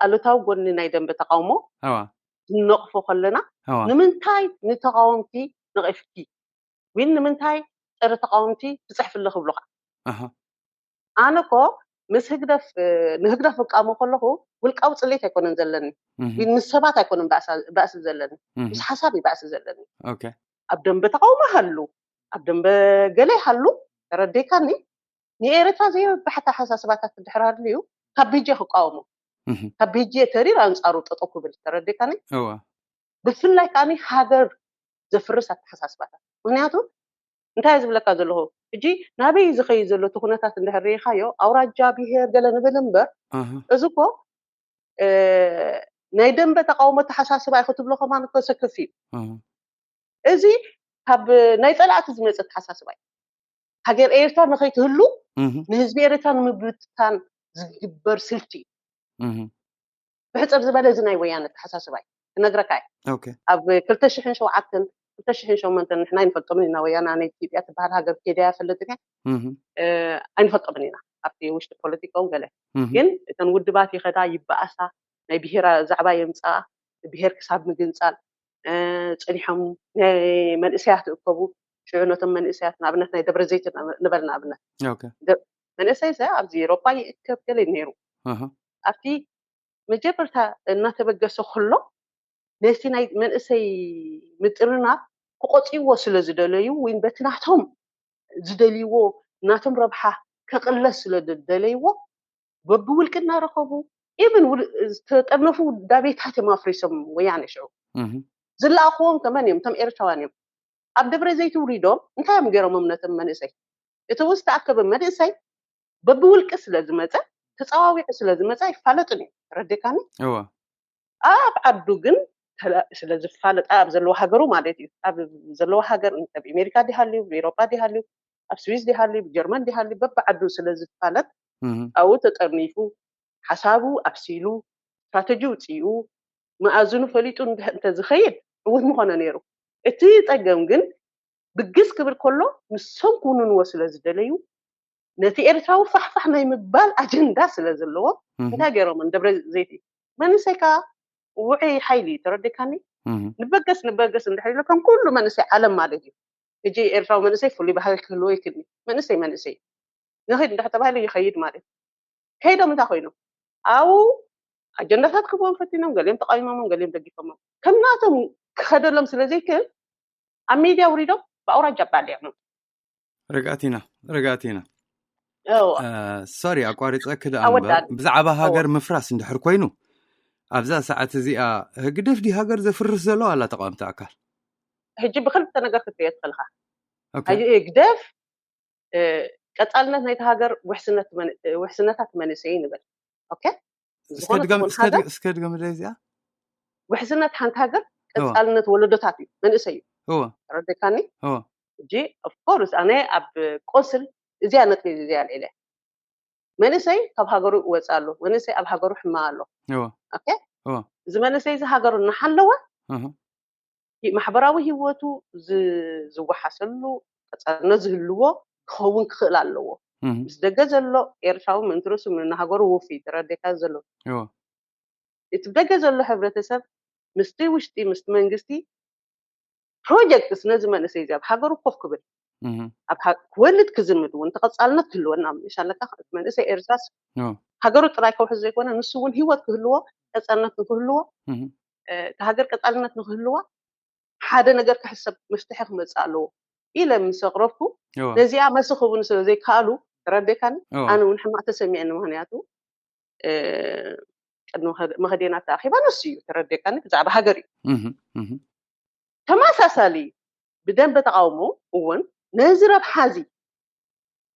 ኣሉታዊ ጎኒ ናይ ደንበ ተቃውሞ ክንነቕፎ ከለና፣ ንምንታይ ንተቃወምቲ ነቒፍኪ ወይ ንምንታይ ፀረ ተቃወምቲ ትፅሕፍለ ክብሉካ። ኣነ እኮ ምስ ህግደፍ ንህግደፍ እቃወሞ ከለኹ ውልቃዊ ፅሌት ኣይኮነን ዘለኒ፣ ምስ ሰባት ኣይኮነን ባእሲ ዘለኒ፣ ምስ ሓሳብ እዩ ባእሲ ዘለኒ። ኣብ ደንበ ተቃውሞ ሃሉ፣ ኣብ ደንበ ገለ ሃሉ፣ ተረዲእካኒ? ንኤርትራ ዘየብብሕ ኣተሓሳስባታት እንድሕር ሃልዩ ካብ ብሄጀ ክቃወሞ፣ ካብ ብሄጀ ተሪር ኣንጻሩ ጠጠው ክብል፣ ተረዲእካኒ? ብፍላይ ከኣ ሃገር ዘፍርስ ኣተሓሳስባታት። ምክንያቱ እንታይ ዝብለካ ዘለኹ፣ ሕጂ ናበይ ዝኸይድ ዘሎ እቲ ኩነታት እንድሕር ርኢኻዮ፣ ኣውራጃ ብሄር ገለ ንብል እምበር፣ እዚ እኮ ናይ ደንበ ተቃውሞ ኣተሓሳስባ እዩ ክትብሎ ከማን እኮ ሰክፍ እዩ። እዚ ካብ ናይ ጸላእቲ ዝመጸ ኣተሓሳስባ እዩ። ሃገር ኤርትራ ንኸይትህሉ፣ ንህዝቢ ኤርትራ ንምብትታን ዝግበር ስልቲ እዩ። ብሕጽር ዝበለ እዚ ናይ ወያነ ኣተሓሳስባ እዩ። ክነግረካ እየ። ኣብ ክልተ ሽሕን ሸውዓተን፣ ክልተ ሽሕን ሸሞንተን ንሕና ኣይንፈልጦምን ኢና። ወያነ ናይ ኢትዮጵያ ትበሃል ሃገር ከይዳ እያ ፈልጥ እያ። ኣይንፈልጦምን ኢና። ኣብቲ ውሽጢ ፖለቲካውን ገለ። ግን እተን ውድባት ይኸዳ ይበኣሳ፣ ናይ ብሄራ ዛዕባ የምፅኣ፣ ብሄር ክሳብ ምግንፃል፣ ጸኒሖም ናይ መንእሰያት እከቡ። ሽዑ ነቶም መንእሰያት ንኣብነት ናይ ደብረ ዘይት ንበል ንኣብነት መንእሰይ ሰ ኣብዚ ኤሮፓ ይእከብ ገለ ነይሩ። ኣብቲ መጀመርታ እናተበገሰ ከሎ ነቲ ናይ መንእሰይ ምጥርናፍ ክቆፅይዎ ስለ ዝደለዩ ወይ በቲ ናቶም ዝደልይዎ ናቶም ረብሓ ከቕለስ ስለ ዝደለይዎ በብውልቂ እናረኸቡ ኢብን ዝተጠርነፉ ዳቤታት እዮም ኣፍሪሶም ወያነ ሽዑ ዝለኣኽዎም ከመን እዮም እቶም ኤርትራውያን እዮም ኣብ ደብረ ዘይት ውሪዶም እንታይ እዮም ገይሮሞም ነቶም መንእሰይ እቲ ዝተኣከበ መንእሰይ በብውልቂ ስለ ዝመፀ ተፀዋዊዑ ስለ ዝመፀ ኣይፋለጥን እዩ ተረዲእካኒ ኣብ ዓዱ ግን ስለ ዝፋለጣ ኣብ ዘለዎ ሃገሩ ማለት እዩ ኣብ ዘለዎ ሃገር ኣብ ኣሜሪካ ዲሃልዩ ብኤሮፓ ዲሃልዩ ኣብ ስዊስ ዲሃልዩ ብጀርመን ዲሃልዩ በብዓዱ ስለ ዝፋለጥ ኣብኡ ተጠርኒፉ ሓሳቡ ኣብሲሉ ስትራተጂ ውፅኡ መኣዝኑ ፈሊጡ እንተዝኸይድ ዕውት ምኾነ ነይሩ እቲ ፀገም ግን ብግስ ክብል ከሎ ንሶም ክውንንዎ ስለ ዝደለዩ ነቲ ኤርትራዊ ፋሕፋሕ ናይ ምባል ኣጀንዳ ስለ ዘለዎ እንታይ ገይሮም ደብረ ዘይቲ መንእሰይ ከዓ ውዑይ ሓይሊ እዩ ተረዲእካኒ ንበገስ ንበገስ እንድሕር ኢሎ ከም ኩሉ መንእሰይ ዓለም ማለት እዩ ሕጂ ኤርትራዊ መንእሰይ ፍሉይ ባህሪ ክህልዎ ይክእል መንእሰይ መንእሰይ ንኽድ እንድሕር ተባሂሉ ይኸይድ ማለት ከይዶም እንታይ ኮይኖም ኣብኡ ኣጀንዳታት ክህብዎም ፈቲኖም ገሊኦም ተቃዊሞሞም ገሊኦም ደጊፎሞም ከምናቶም ክኸደሎም ስለ ዘይክእል ኣብ ሚድያ ውሪዶም ብኣውራጃ ኣባሊዖም ርግኣት ኢና ርግኣት ኢና ሶሪ ኣቋሪፀኪ ደኣ እምበር ብዛዕባ ሃገር ምፍራስ እንድሕር ኮይኑ ኣብዛ ሰዓት እዚኣ ህግደፍ ዲ ሃገር ዘፍርስ ዘሎ ኣላ ተቃወምቲ ኣካል ሕጂ ብክልተ ነገር ክትሪኦ ትኽእልካ ህግደፍ ቀፃልነት ናይቲ ሃገር ውሕስነታት መንእሰይ ንብል እስከ ድገምለ እዚኣ ውሕስነት ሓንቲ ሃገር ቀፃልነት ወለዶታት እዩ መንእሰይ እዩ ረደካኒ ሕጂ ኦፍኮርስ ኣነ ኣብ ቆንስል እዚኣ ነጥቢ እዚኣ ልዒለ መንእሰይ ካብ ሃገሩ ይወፅ ኣሎ መንእሰይ ኣብ ሃገሩ ሕማ ኣሎ እዚ መንእሰይ እዚ ሃገሩ እናሓለወ ማሕበራዊ ህይወቱ ዝወሓሰሉ ቀፃልነት ዝህልዎ ክኸውን ክኽእል ኣለዎ። ምስ ደገ ዘሎ ኤርትራዊ ምእንትርሱ ንሃገሩ ውፉይ ተረዴካ ዘሎ እቲ ደገ ዘሎ ሕብረተሰብ ምስቲ ውሽጢ ምስቲ መንግስቲ ፕሮጀክትስ ነዚ መንእሰይ እዚ ኣብ ሃገሩ ኮፍ ክብል ኣብ ክወልድ ክዝምድ እውን ተቐፃልነት ክህልወና ምሻለካ መንእሰይ ኤርትራስ ሃገሩ ጥራይ ከውሕዝ ዘይኮነ ንሱ እውን ህይወት ክህልዎ ቀፃልነት ንክህልዎ እቲ ሃገር ቀፃልነት ንክህልዋ ሓደ ነገር ክሕሰብ መፍትሒ ክመፅእ ኣለዎ ኢለ ምስ ኣቕረብኩ ነዚኣ መስኽቡኒ ስለ ዘይከኣሉ ተረዴካኒ ኣነ እውን ሕማቕ ተሰሚዐኒ ምክንያቱ ቅድሚ መኸዴና ተኣኺባ ንሱ እዩ ተረዴካኒ ብዛዕባ ሃገር እዩ ተመሳሳሊ ብደንበ ተቃውሞ እውን ነዚ ረብሓ እዚ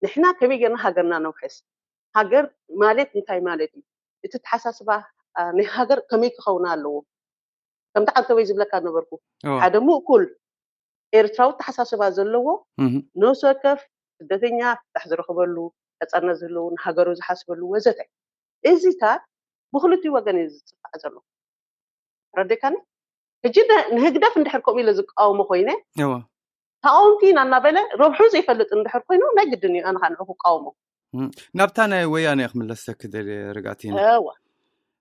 ንሕና ከመይ ጌርና ሃገርና ነውሕስ ሃገር ማለት እንታይ ማለት እዩ እቲ ተሓሳስባ ናይ ሃገር ከመይ ክኸውን ኣለዎ ከምቲ ዓንተወይ ዝብለካ ነበርኩ ሓደ ምእኩል ኤርትራዊ ተሓሳስባ ዘለዎ ነብሲ ወከፍ ስደተኛ ፍታሕ ዝረኽበሉ ቀፃልነት ዝህልው ንሃገሩ ዝሓስበሉ ወዘተ እዚታት ብክልቲኡ ወገን እዩ ዝፅፋዕ ዘሎ ረዴካኒ ሕጂ ንህግደፍ እንድሕር ከምኡ ኢለ ዝቃወሞ ኮይነ ተቃወምቲ ኢና እናበለ ረብሑ ዘይፈልጥ እንድሕር ኮይኑ ናይ ግድን እዩ ኣነ ከዓ ንዑ ክቃወሞ ናብታ ናይ ወያነ ክምለሰኪ ደልየ ርጋቲና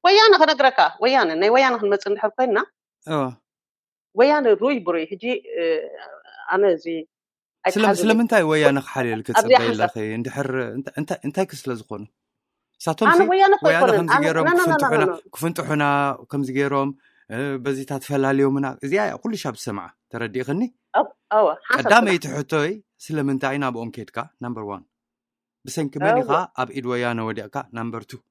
ወያነ ክነግረካ ወያነ ናይ ወያነ ክንመፅእ እንድሕር ኮይንና ወያነ ሩይ ብሩይ ሕጂ ኣነ እዚ ስለምንታይ ወያነ ክሓልየልኪ ትፅበይ ኣለኺ እንድሕር እንታይ ክስለ ዝኾኑ እሳቶም ወያነ ከምዚ ገይሮም ክፍንጥሑና ከምዚ ገይሮም በዚታት ፈላልዮምና እዚኣ ኩሉ ሻብ ዝሰምዓ ተረዲእኽኒ ቀዳመይቲ ሕቶይ ስለምንታይ ናብኦም ኬድካ ናምበር ዋን ብሰንኪ መን ኢኻ ኣብ ኢድ ወያነ ወዲቕካ ናምበር ቱ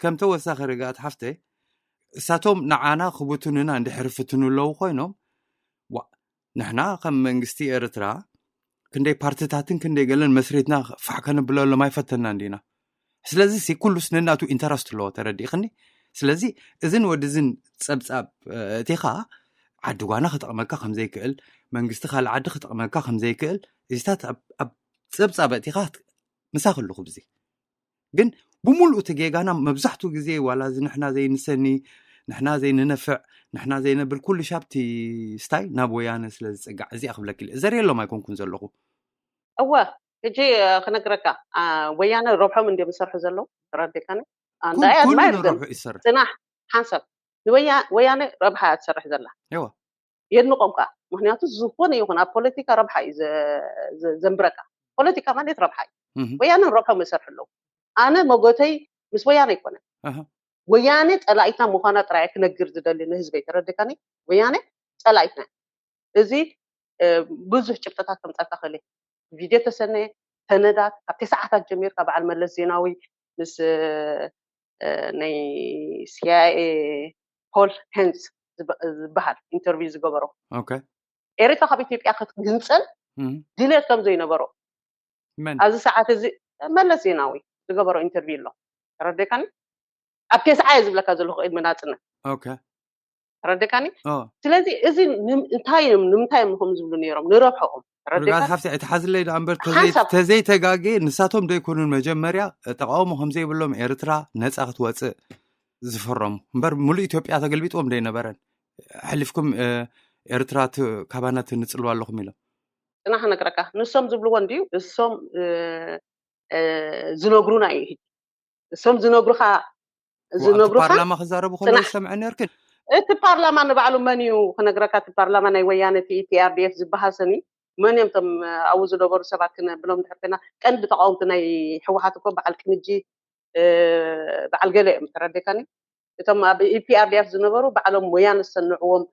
ከም ተወሳኺ ርግኣት ሓፍተይ እሳቶም ንዓና ክብትኑና እንድሕር ፍትኑ ኣለዉ ኮይኖም ንሕና ከም መንግስቲ ኤርትራ ክንደይ ፓርትታትን ክንደይ ገለን መስሪትና ፋሕ ከነብለሎም ኣይፈተናን ዲና ስለዚ ኩሉስ ነናቱ ኢንተረስት ኣለዎ ተረዲእኽኒ ስለዚ እዝን ወድዝን ፀብፃብ እቲኻ ዓዲ ጓና ክጠቕመካ ከምዘይክእል መንግስቲ ካልእ ዓዲ ክጠቕመካ ከምዘይክእል እዚታት ኣብ ፀብፃብ እቲኻ ምሳኽ ኣለኹ ብዚ ግን ብምሉእ እቲ ጌጋና መብዛሕትኡ ግዜ ዋላ እዚ ንሕና ዘይንሰኒ ንሕና ዘይንነፍዕ ንሕና ዘይነብል ኩሉ ሻብቲ ስታይ ናብ ወያነ ስለ ዝፅጋዕ እዚኣ ክብለኪ እዘርየሎም ኣይኮንኩን ዘለኹ እወ ሕጂ ክነግረካ ወያነ ረብሖም እንዲዮም ዝሰርሑ ዘለዉ ተረዲካኒ ኩሉ ንረብሑ ይሰርሕ ፅናሕ ሓንሳብ ወያነ ረብሓ እያ ትሰርሕ ዘላ የድንቆም ከዓ ምክንያቱ ዝኾነ ይኹን ኣብ ፖለቲካ ረብሓ እዩ ዘንብረካ ፖለቲካ ማለት ረብሓ እዩ ወያነ ረብሖም ይሰርሑ ኣለዉ ኣነ መጎተይ ምስ ወያነ ኣይኮነን ወያነ ፀላኢትና ምዃና ጥራይ ክነግር ዝደሊ ንህዝበይ ተረዲካኒ ወያነ ፀላኢትና እዚ ብዙሕ ጭብጥታት ከምፀካ ክእል ቪድዮ ተሰነየ ሰነዳት ካብ ተሰዓታት ጀሚርካ በዓል መለስ ዜናዊ ምስ ናይ ሲኣይኤ ፖል ሄንስ ዝበሃል ኢንተርቪው ዝገበሮ ኤርትራ ካብ ኢትዮጵያ ክትግንፀል ድሌት ከም ዘይነበሮ ኣብዚ ሰዓት እዚ መለስ ዜናዊ ዝገበሮ ኢንተርቪው ኣሎ ተረዴካኒ ኣብ ቴስዓ እየ ዝብለካ ዘለኹ ቅድሚ ናፅነት ተረደካኒ ስለዚ እዚ እንታይ እዮም ንምንታይ እዮም ከም ዝብሉ ነይሮም ንረብሐኦም ርጋት ሓፍቲ ኣይትሓዝለይ ዳ እምበር ተዘይተጋጌ ንሳቶም ዘይኮኑን መጀመርያ ተቃውሞ ከምዘይብሎም ኤርትራ ነፃ ክትወፅእ ዝፈረሙ እምበር ሙሉእ ኢትዮጵያ ተገልቢጥዎም ዘይነበረን ሕሊፍኩም ኤርትራ ካባና ትንፅልዋ ኣለኹም ኢሎም ፅና ክነግረካ ንሶም ዝብልዎ እንድዩ እሶም ዝነግሩና እዩ እሶም ዝነግሩኻ ዝነግሩኻ ፓርላማ ክዛረቡ ከለዉ ዝሰምዐ ነርክን እቲ ፓርላማ ንባዕሉ መን እዩ ክነግረካ እቲ ፓርላማ ናይ ወያነ ቲ ፒ ኣር ዲ ኤፍ ዝበሃል ሰኒ መን እዮም ቶም ኣብኡ ዝነበሩ ሰባት ክነብሎም ድሕር ኮይና ቀንዲ ተቃወምቲ ናይ ህወሓት እኮ በዓል ቅንጅት በዓል ገለ እዮም ተረዲካኒ እቶም ኣብ ፒ ኣር ዲ ኤፍ ዝነበሩ ባዕሎም ወያነ ዝሰንዕዎም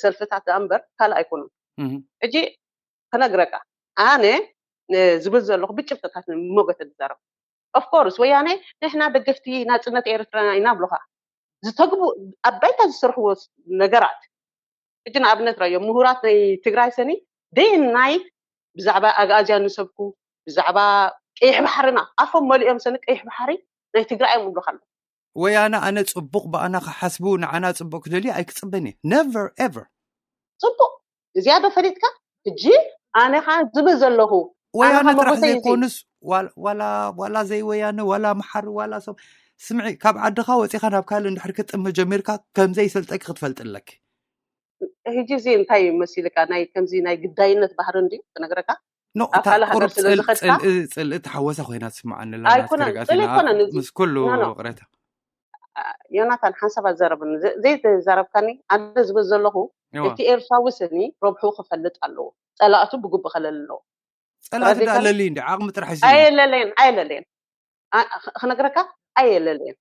ሰልፍታት ዳኣ እምበር ካልእ ኣይኮኑን ሕጂ ክነግረካ ኣነ ዝብል ዘለኹ ብጭብጥታት ንሞገተ ዝዛረብ ኦፍኮርስ ወያነ ንሕና ደገፍቲ ናፅነት ኤርትራና ኢና ብሎኻ ዝተግቡ ኣብ ባይታ ዝሰርሕዎ ነገራት ሕጂ ንኣብነት ራዮ ምሁራት ናይ ትግራይ ሰኒ ደይ ናይት ብዛዕባ ኣግኣዝያ ንሰብኩ ብዛዕባ ቀይሕ ባሕርና ኣፎም መሊኦም ሰኒ ቀይሕ ባሕሪ ናይ ትግራይ እዮም ይብሉካ ኣለዉ ወያነ ኣነ ፅቡቕ ብኣና ክሓስቡ ንዓና ፅቡቕ ክደልዩ ኣይክፅበን እየ ነቨር ኤቨር ፅቡቕ እዚኣ ዶ ፈሊጥካ ሕጂ ኣነ ከዓ ዝብል ዘለኹ ወያነ ጥራሕ ዘይኮኑስ ዋላ ዘይወያነ ዋላ መሓሪ ዋላ ሰብ ስምዒ፣ ካብ ዓድኻ ወፂኻ ናብ ካልእ እንድሕር ክትጥምት ጀሚርካ ከም ዘይሰልጠኪ ክትፈልጢ ኣለኪ። ሕጂ እዚ እንታይ መሲልካ? ናይ ከምዚ ናይ ግዳይነት ባህሪ እንዲ ትነግረካ? ኖ፣ ኣብ እታ ካልእ ሃገር ቁሩብ ስለ ጽል- ዝኸድካ ጽልኢ ጽልኢ ትሓወሳ ኮይና ትስምዓኒ ኣላ። ኣይኮነን፣ ናትከርጋሲ ጽልኢ ንኣ- ኣይኮነን እዚ። ምስ ኩሉ ኖ፣ ኖ። ቅሬታ ዮናታን ሓንሳብ ኣዛረብኒ። ዘ- ዘይተዛረብካኒ ኣነ ዝብል ዘለኹ እዋ። እቲ ኤርትራዊ ስኒ ረብሑ ክፈልጥ ኣለዎ። ጸላእቱ ብግቡእ ከለሊ ኣለዎ። ጸላእቲ ረዲካ? ደኣ ለሊ እንዲ ዓቕሚ ጥራሕ ሒዙ ኣየለለየን ኣየለለየን። ኣ- ክ- ክነግረካ ኣየለለየን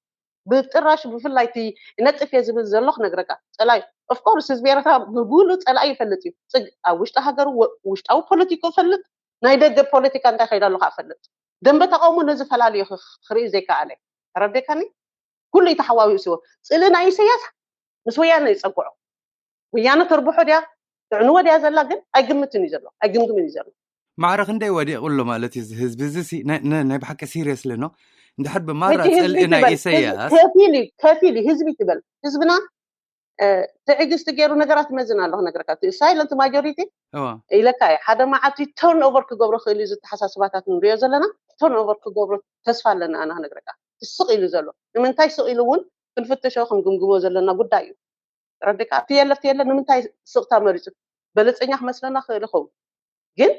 ብጥራሽ። ብፍላይ እቲ ነጥፍ እየ ዝብል ዘሎ ክነግረካ ጸላኢ ኦፍኮርስ ህዝቢ ኤርትራ ብሙሉ ጸላኢ ይፈልጥ እዩ። ጽግ ኣብ ውሽጢ ሃገሩ ወ- ውሽጣዊ ፖለቲኮ ይፈልጥ፣ ናይ ደገ ፖለቲካ እንታይ ከይዳ ኣሎ ከዓ ፈልጥ። ደንበ ተቃውሞ ነዚ ፈላልዮ ክ- ክርኢ ዘይከኣለ ተረዲካኒ። ኩሉ እዩ ተሓዋዊኡ ስዎ ጽልኢ ናይ ኢሰያስ ምስ ወያነ ይጸግዖ። ወያነ ተርብሖ ድያ ትዕንዎ ድያ ዘላ ግን ኣይግምትን እዩ ዘሎ ኣይግምግምን እዩ ዘሎ። ማዕረ ክንደይ ወዲቑ ኣሎ ማለት እዩ እዚ ህዝቢ እዚ ሲ- ናይ- ናይ ናይ ብሓቂ ሲሪየስሊ ኖ። እንድሕር ብማራ ሕጂ ህዝቢ ጸልኢ ናይ ትበል ኢሰያስ ከፊል እዩ ከፊል እዩ ህዝቢ ትበል። ህዝብና እ፣ ትዕግስቲ ገይሩ ነገራት ይመዝን ኣሎ ክነግረካ እቲ ሳይለንት ማጆሪቲ እዋ ኢለካ እዩ። ሓደ መዓልቲ ተርን ኦቨር ክገብሮ ክእል እዩ። ዝተሓሳስባታት ንሪኦ ዘለና ተርን ኦቨር ክገብሮ ተስፋ ኣለና ኣና ክነግረካ። ስቕ ኢሉ ዘሎ ንምንታይ ስቕ ኢሉ እውን ክንፍትሾ ክንግምግሞ ዘለና ጉዳይ እዩ። ረዲካ ቲኤልኤፍ ቲኤልኤፍ ንምንታይ ስቕታ መሪፁ? በለፀኛ ክመስለና ክእል ይኸውን ግን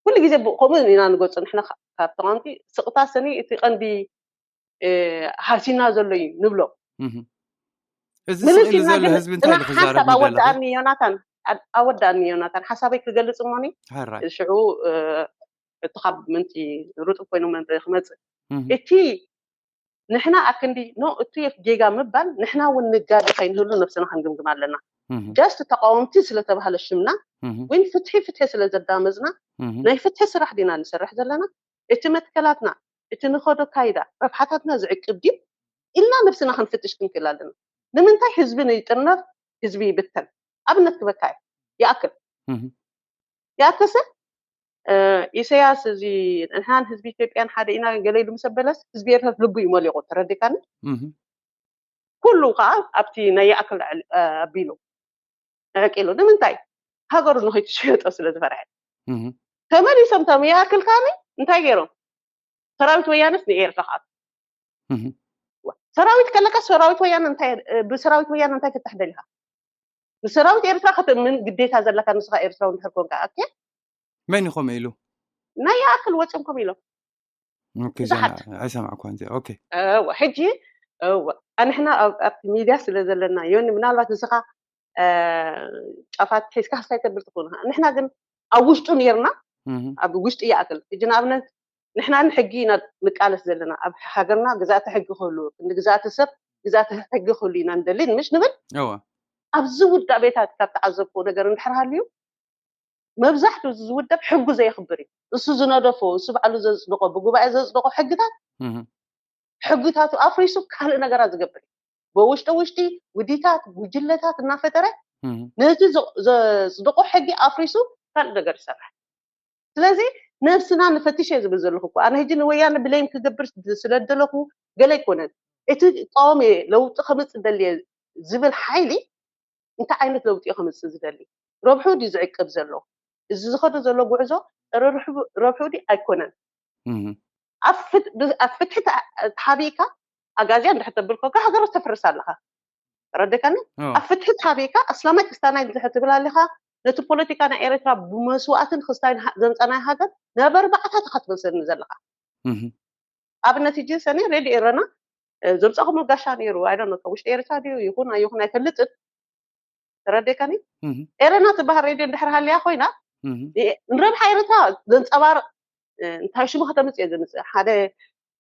ኩሉ ግዜ ብ- ከምኡ ኢና ንገፁ ንሕና ካ- ካብ ተቃወምቲ። ስቕታ ስኒ እቲ ቀንዲ እ፣ ሃሲና ዘሎ እዩ ንብሎ። እህ። እዚ ምልስ ስቕ ኢሉ ኢልና ዘሎ ግን ህዝቢ እንታይ ጽናሕ ኢሉ ክዛረብ ሓንሳብ ይደሊ? ኣወዳእኒ ዮናታን፣ ኣድ- ኣወዳእኒ ዮናታን ሓሳበይ ክገልጽ እሞኒ ሃራይ ሽዑ እ፣ እቲ ካብ ምንቲ ርጡብ ኮይኑ ምንቲ ክመጽእ እህ። እቲ ንሕና ኣክንዲ ኖ እቲ ጌጋ ምባል ንሕና እውን ንጋዲ ከይንህሉ ነብስና ክንግምግም ኣለና። እህ። ጃስት ተቃወምቲ ስለተባህለ ሽምና እህ። ወይ ፍትሒ ፍትሒ ስለ ዘዳመፅና እህ። ናይ ፍትሒ ስራሕ ዲና ንሰርሕ ዘለና? እቲ መትከላትና እቲ ንኸዶ ካይዳ ረብሓታትና ዝዕቅብ ድዩ ኢልና ነብስና ክንፍትሽ ክንክእል ኣለና። ንምንታይ ህዝቢ ንይጥርነፍ ህዝቢ ይብተን? ኣብነት ክበካ እየ። ይኣክል እህ። ይኣክል ስል እ፣ ኢሰያስ እዚ ንሕናን ህዝቢ ኢትዮጵያን ሓደ ኢና ገለ ኢሉ ምስ ኣበለስ ህዝቢ ኤርትራ ልቡ እዩ መሊቑ ተረዲካኒ። እህ። ኩሉ ከዓ ኣብቲ ናይ ይኣክል ኣዕል- እ፣ ኣቢሉ ዕቂሉ ንምንታይ ሃገሩ ንኸይትሽየጦ ስለ ዝፈርሐ እህ። ተመሊሶም ቶም ይኣክል ካኒ እንታይ ገይሮም ሰራዊት ወያነስ ንኤርትራ ከዓ እህ። ሰራዊት ከለካ ሰራዊት ወያነ እንታይ እ፣ ብሰራዊት ወያነ እንታይ ክትሕደል ኢኻ ንሰራዊት ኤርትራ ከተምን ግዴታ ዘለካ ንስኻ ኤርትራዊ እንድሕር ኮንካ ኣኬ መን እዩ ከምኡ ኢሉ? ናይ ይኣክል ወፅም ከም ኢሎም ኦኬ፣ ዛና ብዙሓት ኣይሰማዕኳን እዚኣ። ኦኬ። እወ ሕጂ እወ ኣንሕና ኣብ- ኣብቲ ሚድያ ስለ ዘለና ዮኒ ምናልባት ንስኻ እ፣ ጫፋት ሒዝካ ክሳይ ተብል ትኽእል ኢኻ። ንሕና ግን ኣብ ውሽጡ ነርና እህ። ኣብ ውሽጢ ይኣክል ሕጂ ንኣብነት ንሕና ንሕጊ ኢና ንቃለስ ዘለና ኣብ ሃገርና ግዛእቲ ሕጊ ክህሉ ክንዲ ግዛእቲ ሰብ ግዛእቲ ሕጊ ክህሉ ኢና ንደሊ ምሽ ንብል። እዋ ኣብዚ ውዳቤታት ካብ ተዓዘብኩ ነገር እንድሕር ሃልዩ መብዛሕትኡ እዚ ዝውደብ ሕጉ ዘየኽብር እዩ። እሱ ዝነደፎ እሱ ባዕሉ ዘጽድቆ ብጉባኤ ዘጽድቆ ሕግታት እህ። ሕግታቱ ኣፍሪሱ ካልእ ነገራት ዝገብር እዩ። ብውሽጢ ውሽጢ ውዲታት ጉጅለታት እናፈጠረ እህ። ነቲ ዘ- ዘጽድቆ ሕጊ ኣፍሪሱ ካልእ ነገር ይሰርሕ። ስለዚ ነብስና ንፈትሽ እየ ዝብል ዘለኹ እኮ ኣነ ሕጂ ንወያነ ብሌም ክገብር ስለደለኹ ገለ ኣይኮነን። እቲ እቃወም እየ ለውጢ ከምፅእ ደሊ እየ ዝብል ሓይሊ እንታይ ዓይነት ለውጢ እዩ ከምፅእ ዝደሊ? ረብሑ ድዩ ዝዕቅብ ዘሎ? እዚ ዝኸዶ ዘሎ ጉዕዞ ረብሑ ድዩ ኣይኮነን? እህ። ኣብ ፍት- ብ- ኣብ ፍትሒ ተሓቢእካ ኣጋዝያ እንድሕር ተብል ኮንካ ሃገር ተፍርስ ኣለኻ። ተረደካኒ? እዋ ኣብ ፍትሒ ተሓቢእካ ኣስላማይ ክስታናይ እንድሕር ትብል ኣለኻ ነቲ ፖለቲካ ናይ ኤርትራ ብመስዋእትን ክስታይን ሃ- ዘምፀናይ ሃገር ናብ ኣርባዕታት ኢኻ ትመልሰኒ ዘለኻ። እህ። ኣብነት ሕጂ ሰኒ ሬድዮ ኤረና እ፣ ዘምፀኹም ጋሻ ነይሩ ኣይዶ ካብ ውሽጢ ኤርትራ ድዩ ይኹን ኣይኹን ኣይፈልጥን። ተረዴካኒ? እህ። ኤረና ትበሃል ሬድዮ እንድሕር ሃልያ ኮይና እህ። ንረብሓ ኤርትራ ዘንፀባርቕ እ፣ እንታይ ሽሙ ከተምፅእ እየ ዘምፅእ ሓደ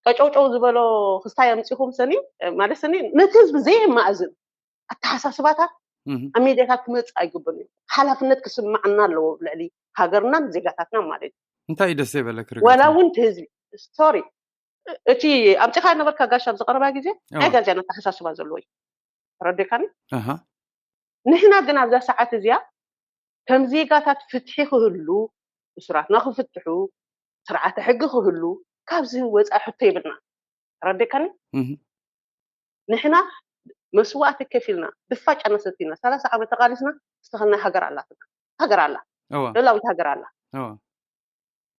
ቀጨውጨው ዝበሎ ክስታይ ኣምፂኹም ሰኒ እ፣ ማለት ሰኒ ነቲ ህዝቢ ዘየማእዝን ኣተሓሳስባታት እህ። ኣብ ሚድያታት ክመፅእ ኣይግብን እዩ። ሓላፍነት ክስማዓና ኣለዎ ኣብ ልዕሊ ሃገርናን ዜጋታትና ማለት እዩ። እንታይ እዩ ደስ ዘይበለክ ዋላ ርግኣት? እውን እቲ ህዝቢ ሶሪ እቲ ኣምፂኻ ነበርካ ጋሻ ኣብ ዝቀረባ ግዜ እዋ። ናይ ጋዜና ኣተሓሳስባ ዘለዎ እዩ። ተረዴካኒ? ኣሃ። ንሕና ግን ኣብዛ ሰዓት እዚኣ ከም ዜጋታት ፍትሒ ክህሉ እሱራትና ክፍትሑ ስርዓተ ሕጊ ክህሉ ካብዚ ወፃኢ ሕቶ የብልና። ተረዴካኒ? እህ። ንሕና መስዋእቲ ከፊልና ድፋጫና ሰቲና ሰላሳ ዓመት ተቃሊስና ዝተኸልና ሃገር ኣላትና። ሃገር ኣላ። እዋ። ሉዓላዊት ሃገር ኣላ። እዋ።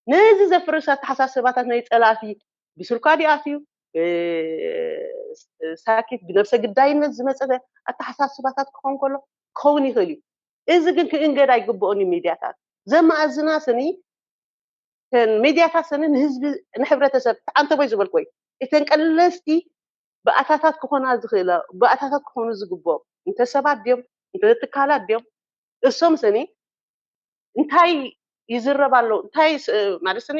ነዚ ዘፍርስ ኣተሓሳስባታት ናይ ፀላእቲ ብስልኳ ድዩ ኣትዩ ሳኪት ብነብሰ ግዳይነት ዝመፀ ኣተሓሳስባታት ክኾን ከሎ ክኸውን ይኽእል እዩ። እዚ ግን ክእንገድ ኣይግብኦን እዩ። ሚድያታት ዘማእዝና ስኒ፣ ተን ሚድያታት ስኒ ንህዝቢ፣ ንሕብረተሰብ ተዓንተቦይ ዝበልኩ ወይ እተን ቀለስቲ ብኣታታት ክኾና ዝኽእላ፣ ብኣታታት ክኾኑ ዝግብኦም እንተ ሰባት ድዮም፣ እንተ ትካላት ድዮም፣ እሶም ስኒ እንታይ ይዝረብ ኣሎ፣ እንታይ ማለት ስኒ፣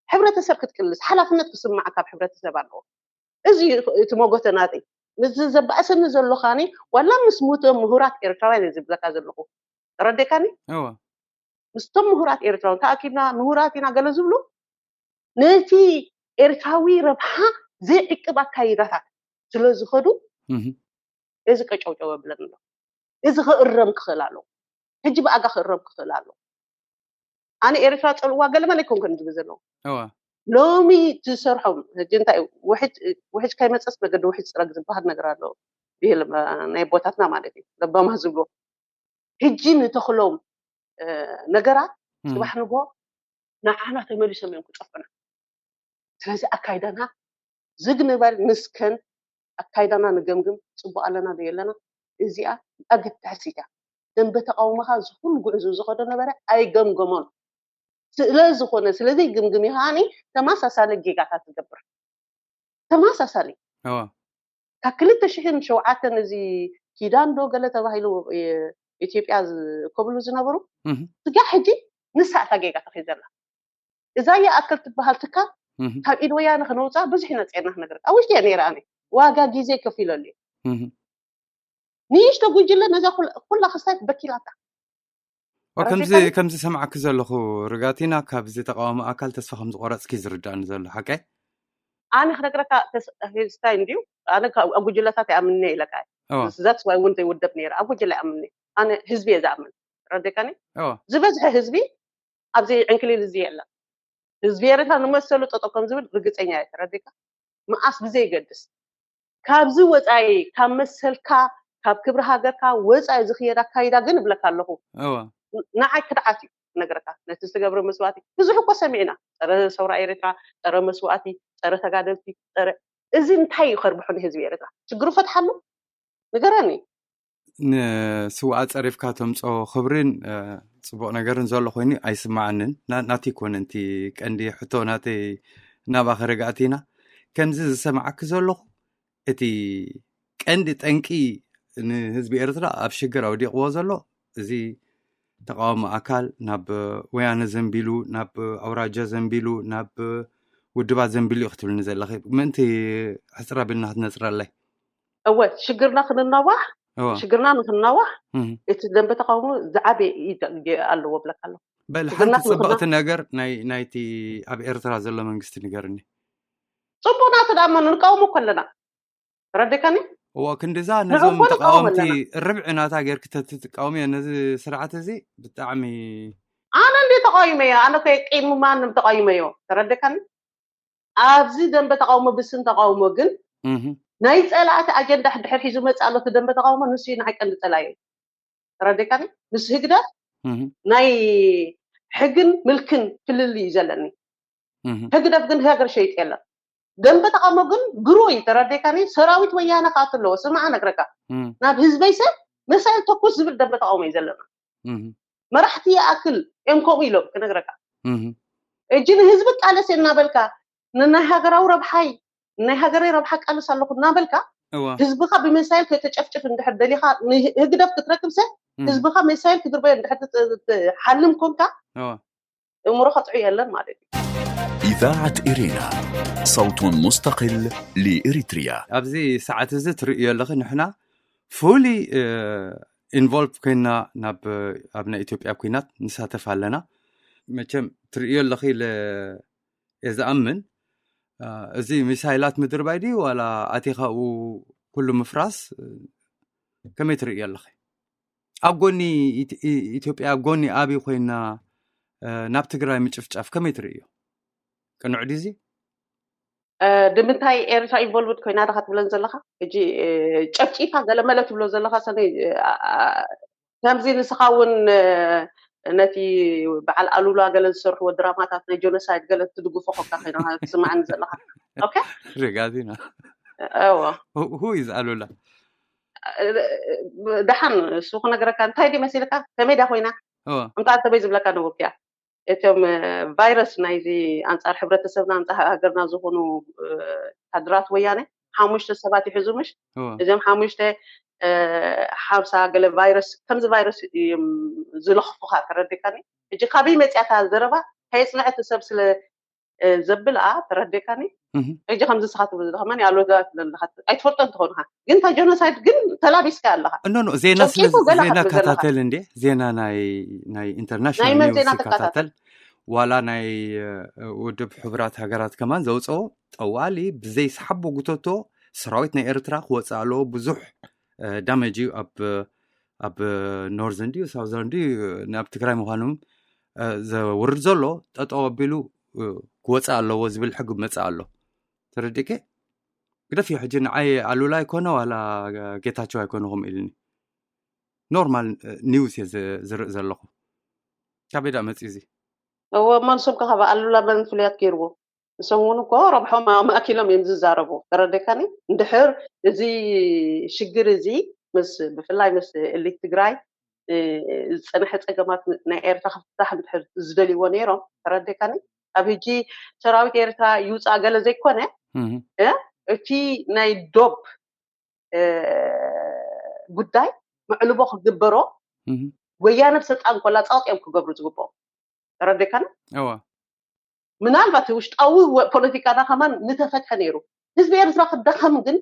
ሕብረተሰብ ክትቅልስ ሓላፍነት ክስማዕ ካብ ሕብረተሰብ ኣለዎ። እዚ እቲ መጎተ ናተይ። ምስ ዘባእሰኒ ዘሎ ካኒ ዋላ ምስ ሙቶም ምሁራት ኤርትራውያን እየ ዝብለካ ዘለኹ። ተረዴካኒ? እወ ምስቶም ምሁራት ኤርትራውያን ተኣኪብና ምሁራት ኢና ገለ ዝብሉ፣ ነቲ ኤርትራዊ ረብሓ ዘይዕቅብ ኣካይዳታት ስለ ዝኸዱ፣ እህ እዚ ቀጨውጨው የብለን ኣሎ። እዚ ክእረም ክኽእል ኣለዎ። ሕጂ ብኣጋ ክእረም ክኽእል ኣለዎ። ኣነ ኤርትራ ፀልዋ ገለመለ ኣይኮንኩን ዝብል ዘለኹ። እወ ሎሚ ትሰርሖም ሕጂ እንታይ እዩ? ውሕጅ ውሕጅ ከይመፀስ መገዲ ውሕጅ ፅረግ ዝበሃል ነገር ኣሎ። ብሂል ናይ ኣቦታትና ማለት እዩ። ለባማ ዝብሎ ሕጂ ንተኽሎም ነገራት ፅባሕ ንጎ ንዓና ተመሊሶም እዮም ክጠፍዑና። ስለዚ ኣካይዳና ዝግ ንበል፣ ንስከን፣ ኣካይዳና ንገምግም። ፅቡቅ ኣለና ዶ የለና? እዚኣ ኣገዳሲት እያ። ደንበ ተቃውሞኻ እዚ ኩሉ ጉዕዞ ዝኸዶ ነበረ ኣይገምገሞን። ስለ ዝኾነ ስለ ዘይግምግም እዩ ከዓኒ ተመሳሳሊ ጌጋታት ዝገብር። ተመሳሳሊ እወ ካብ ክልተ ሽሕን ሸውዓተን እዚ ኪዳን ዶ ገለ ተባሂሉ ኢትዮጵያ ክብሉ ዝነበሩ እህ ስጋ ሕጂ ንሳ እታ ጌጋ ተኺዘላ። እዛ ይኣክል ትበሃል ትካል እህ ካብ ኢድ ወያነ ክነውፃ ብዙሕ ኢና ፂዕርና ክነገር ኣብ ውሽጢ እየ ነይረ። ኣነ ዋጋ ግዜ ከፊለሉ እየ። እህ ንእሽቶ ጉጅለ ነዛ ኩላ- ኩላ ክስታይ በኪላታ። ከምዚ ተረዲእካኒ? ከምዚ ሰማዕኪ ዘለኹ ርጋቲና ካብዚ ተቃዋሚ ኣካል ተስፋ ከም ዝቆረፅኪ ዝርዳእኒ ዘሎ ሓቀይ ኣነ ክነግረካ ተስ- ስታይ እንድዩ ኣነ ካብ- ኣብ ጉጅለታት ይኣምንኒ ኢለካ። እወ ዛትስ ዋይ እውን ዘይውደብ ነይረ ኣብ ጉጅለ ይኣምንኒ። ኣነ ህዝቢ እየ ዝኣምን። ረዴካኒ? እወ ዝበዝሐ ህዝቢ ኣብዚ ዕንክሊል እዚ የለን። ህዝቢ ኤርትራ ንመሰሉ ጠጠው ከም ዝብል ርግፀኛ እየ። ተረዲካ? መኣስ ብዘይገድስ ካብዚ ወፃኢ ካብ መሰልካ ካብ ክብሪ ሃገርካ ወፃኢ ዝኽየድ ኣካይዳ ግን እብለካ ኣለኹ እወ ንዓይ ክድዓት እዩ። ነግረካ ነቲ ዝተገብረ መስዋእቲ ብዙሕ እኮ ሰሚዕና። ፀረ ሰውራ ኤርትራ፣ ፀረ መስዋእቲ፣ ፀረ ተጋደልቲ፣ ፀረ እዚ እንታይ እዩ ከርብሖ ንህዝቢ ኤርትራ? ሽግሩ ፈትሓሉ ንገረኒ። ንስውኣ ፀሪፍካ ተምፆ ክብርን እ፣ ፅቡቅ ነገርን ዘሎ ኮይኑ ኣይስማዓንን። ና- ናተይ ኮነ እቲ ቀንዲ ሕቶ ናተይ ናባኸ ርጋእቲ ኢና። ከምዚ ዝሰማዓኪ ዘለኹ እቲ ቀንዲ ጠንቂ ንህዝቢ ኤርትራ ኣብ ሽግር ኣውዲቕዎ ዘሎ እዚ ተቃዋሚ ኣካል ናብ ወያነ ዘንቢሉ ናብ ኣውራጃ ዘንቢሉ ናብ ውድባት ዘንቢሉ እዩ ክትብልኒ ዘለኺ። ምእንቲ ሕፅር ኣቢልና ክትነፅረለይ። እወ ሽግርና ክንናዋሕ እወ ሽግርና ንክናዋሕ እህ። እቲ ደንበ ተቃውሞ ዝዓበየ ኢድ ኣለዎ ብለካ ኣለኹ። በል ሽግርና ሓንቲ ፅብቕቲ ክንና- ነገር ናይ ናይቲ ኣብ ኤርትራ ዘሎ መንግስቲ ንገርኒ። ፅቡቅ ናቱ ዳማ ንቃውሞ ከለና ረዴካኒ እዎ ክንድዛ ንዕኡ ነዞም እኮ ንቃወም ተቃወምቲ ኣለና። ርብዒ ናታ ጌርኪ ተትቃወምዮ ነዚ ስርዓት እዚ ብጣዕሚ ኣነ እንዴ ተቃዊመዮ? ኣነ ኮ ቂም ማንም ተቃዊመዮ። ተረደካኒ? ኣብዚ ደንበ ተቃውሞ ብስም ተቃውሞ ግን እህ፣ ናይ ጸላእቲ ኣጀንዳ ድሕር ሒዙ መጽእ ኣሎ። እቲ ደንበ ተቃውሞ ንሱ እዩ ንዓይ ቀንዲ ጸላኢ። ተረደካኒ? ምስ ህግደፍ እህ፣ ናይ ሕግን ምልክን ፍልልይ እዩ ዘለኒ። እህ፣ ህግደፍ ግን ሃገር ሸይጥ የለን። ደንበ ተቃውሞ ግን ግሩይ ተረደካኒ? ሰራዊት ወያነ ካት ኣለዎ። ስማዓ ነግረካ እህ፣ ናብ ህዝበይ ሰብ መሳይል ተኩስ ዝብል ደንበ ተቃውሞ እዩ ዘለና። እህ፣ መራሕቲ ይኣክል እዮም ከምኡ ኢሎም ክነግረካ። እህ፣ እጂ ንህዝቢ ቃለስ እናበልካ ንናይ ሃገራዊ ረብሓይ ናይ ሃገረይ ረብሓ ቃለስ ኣለኹ እናበልካ እዋ፣ ህዝብኻ ብመሳይል ከተጨፍጭፍ እንድሕር ደሊኻ ንህግደፍ ክትረክብ ሰብ እህ፣ ህዝብኻ መሳይል ክድርበዮ እንድሕር ትሓልም ኮንካ እዋ። እምሮ ከጥዑ የለን ማለት እዩ። إذاعة إرينا، صوت مستقل لإريتريا. ኣብዚ ሰዓት እዚ ትርእዮ ኣለኺ ንሕና ፉሊ ኢንቮልቭ ኮይና ናብ ኣብ ናይ ኢትዮጵያ ኩናት ንሳተፍ ኣለና። መቸም ትርእዮ ኣለኺ ኢለ እየ ዝኣምን። እ፣ እዚ ሚሳይላት ምድርባይ ድዩ ዋላ ኣቲኻኡ ኩሉ ምፍራስ እ፣ ከመይ ትርእዮ ኣለኺ? ኣብ ጎኒ ኢት- ኢ- ኢትዮጵያ ኣብ ጎኒ ኣብይ ኮይና እ፣ ናብ ትግራይ ምጭፍጫፍ ከመይ ትርእዮ? ቅኑዕ ድዩ እዚ? እ፣ ንምንታይ ኤርትራ ኢንቮልቭድ ኮይና ዳኻ ትብለን ዘለኻ? ሕጂ እ፣ ጨፍጪፋ ገለመለ ትብሎ ዘለኻ ሰነ እ፣ ኣ- ኣ- ከምዚ ንስኻ እውን እ፣ ነቲ በዓል ኣሉላ ገለ ዝሰርሕዎ ድራማታት ናይ ጆኖሳይድ ገለ ትድግፎ ኮንካ ኮይና ትስማዓኒ ዘለኻ። ኦኬ? ርጋዚና እዎ። Who is ኣሉላ? ደሓን እሱ ክነግረካ እንታይ ድዩ መሲልካ? ከመይ ድያ ኮይና? እዎ። እንታይ እንተበይ ዝብለካ ነበርኩ እያ። እቶም ቫይረስ ናይዚ ኣንጻር ሕብረተሰብና ኣንጻር ሃገርና ዝኾኑ ካድራት ወያነ ሓሙሽተ ሰባት ይሕዙ ምሽ? እዎ። እዚኦም ሓሙሽተ ሓምሳ ገለ ቫይረስ ከምዚ ቫይረስ እዮም ዝለኽፉኻ። ተረዲካኒ? ሕጂ ካበይ መፅያታ ዘረባ ከየፅንዐ እቲ ሰብ ስለ ዘብልኣ ተረዲካኒ? ሕጂ ከምዚ ስኻ ትብል ዘለኻ መን ኣሎ ትብለካ ኣይትፈልጦ እንትኾንካ ግን እታ ጆኖሳይድ ግን ተላቢስካ ኣለኻ። ኖ ኖ ዜና ስለ ጨቂቱ ገለ ዜና ክትብል ዘለኻ። ከታተል እንዴ ዜና ናይ ናይ ናይ ኢንተርናሽናል መን ኒውስ ዜና ይከታተል ትከታተል? ዋላ ናይ ውድብ ሕቡራት ሃገራት ከማን ዘውፅኦ ጠዋሊ ብዘይ ሰሓቦ ጉተቶ ሰራዊት ናይ ኤርትራ ክወፅእ ኣለዎ። ብዙሕ ዳሜጅ እዩ ኣብ ኣብ ኖርዘርን ድዩ ሳውዘርን ድዩ ናብ ትግራይ ምዃኖም ዘውርድ ዘሎ ጠጠው ኣቢሉ ክወፅእ ኣለዎ ዝብል ሕጊ መፅእ ኣሎ። ተረዲእከ ግደፍ እዩ ሕጂ ንዓይ ኣሉላ ኣይኮነ ዋላ ጌታቸው ኣይኮነ ከምኡ ኢልኒ። ኖርማል ኒውስ እየ ዝርኢ ዘለኹ። ካበይ ዳ መፅእ እዚ? እወ እሞ ንሶም ከ ካብ ኣሉላ መን ፍሉያት ገይርዎ? ንሶም እውን እኮ ረብሖም ኣማእኪሎም እዮም ዝዛረቡ። ተረዲእካኒ? እንድሕር እዚ ሽግር እዚ ምስ ብፍላይ ምስ ኤሊት ትግራይ ዝፀንሐ ፀገማት ናይ ኤርትራ ክፍታሕ እንድሕር ዝደልይዎ ነይሮም ተረዲእካኒ? ኣብ ሕጂ ሰራዊት ኤርትራ ይውፃእ ገለ ዘይኮነ እቲ ናይ ዶብ ጉዳይ መዕልቦ ክግበሮ ወያነ ብስልጣን ኮላ ፀቕጢ እዮም ክገብሩ ዝግብኦም። ተረዲእካኒ? እወ ምናልባት ውሽጣዊ ፖለቲካና ከማን ምተፈትሐ ነይሩ ህዝቢ ኤርትራ ክዳኸም ግን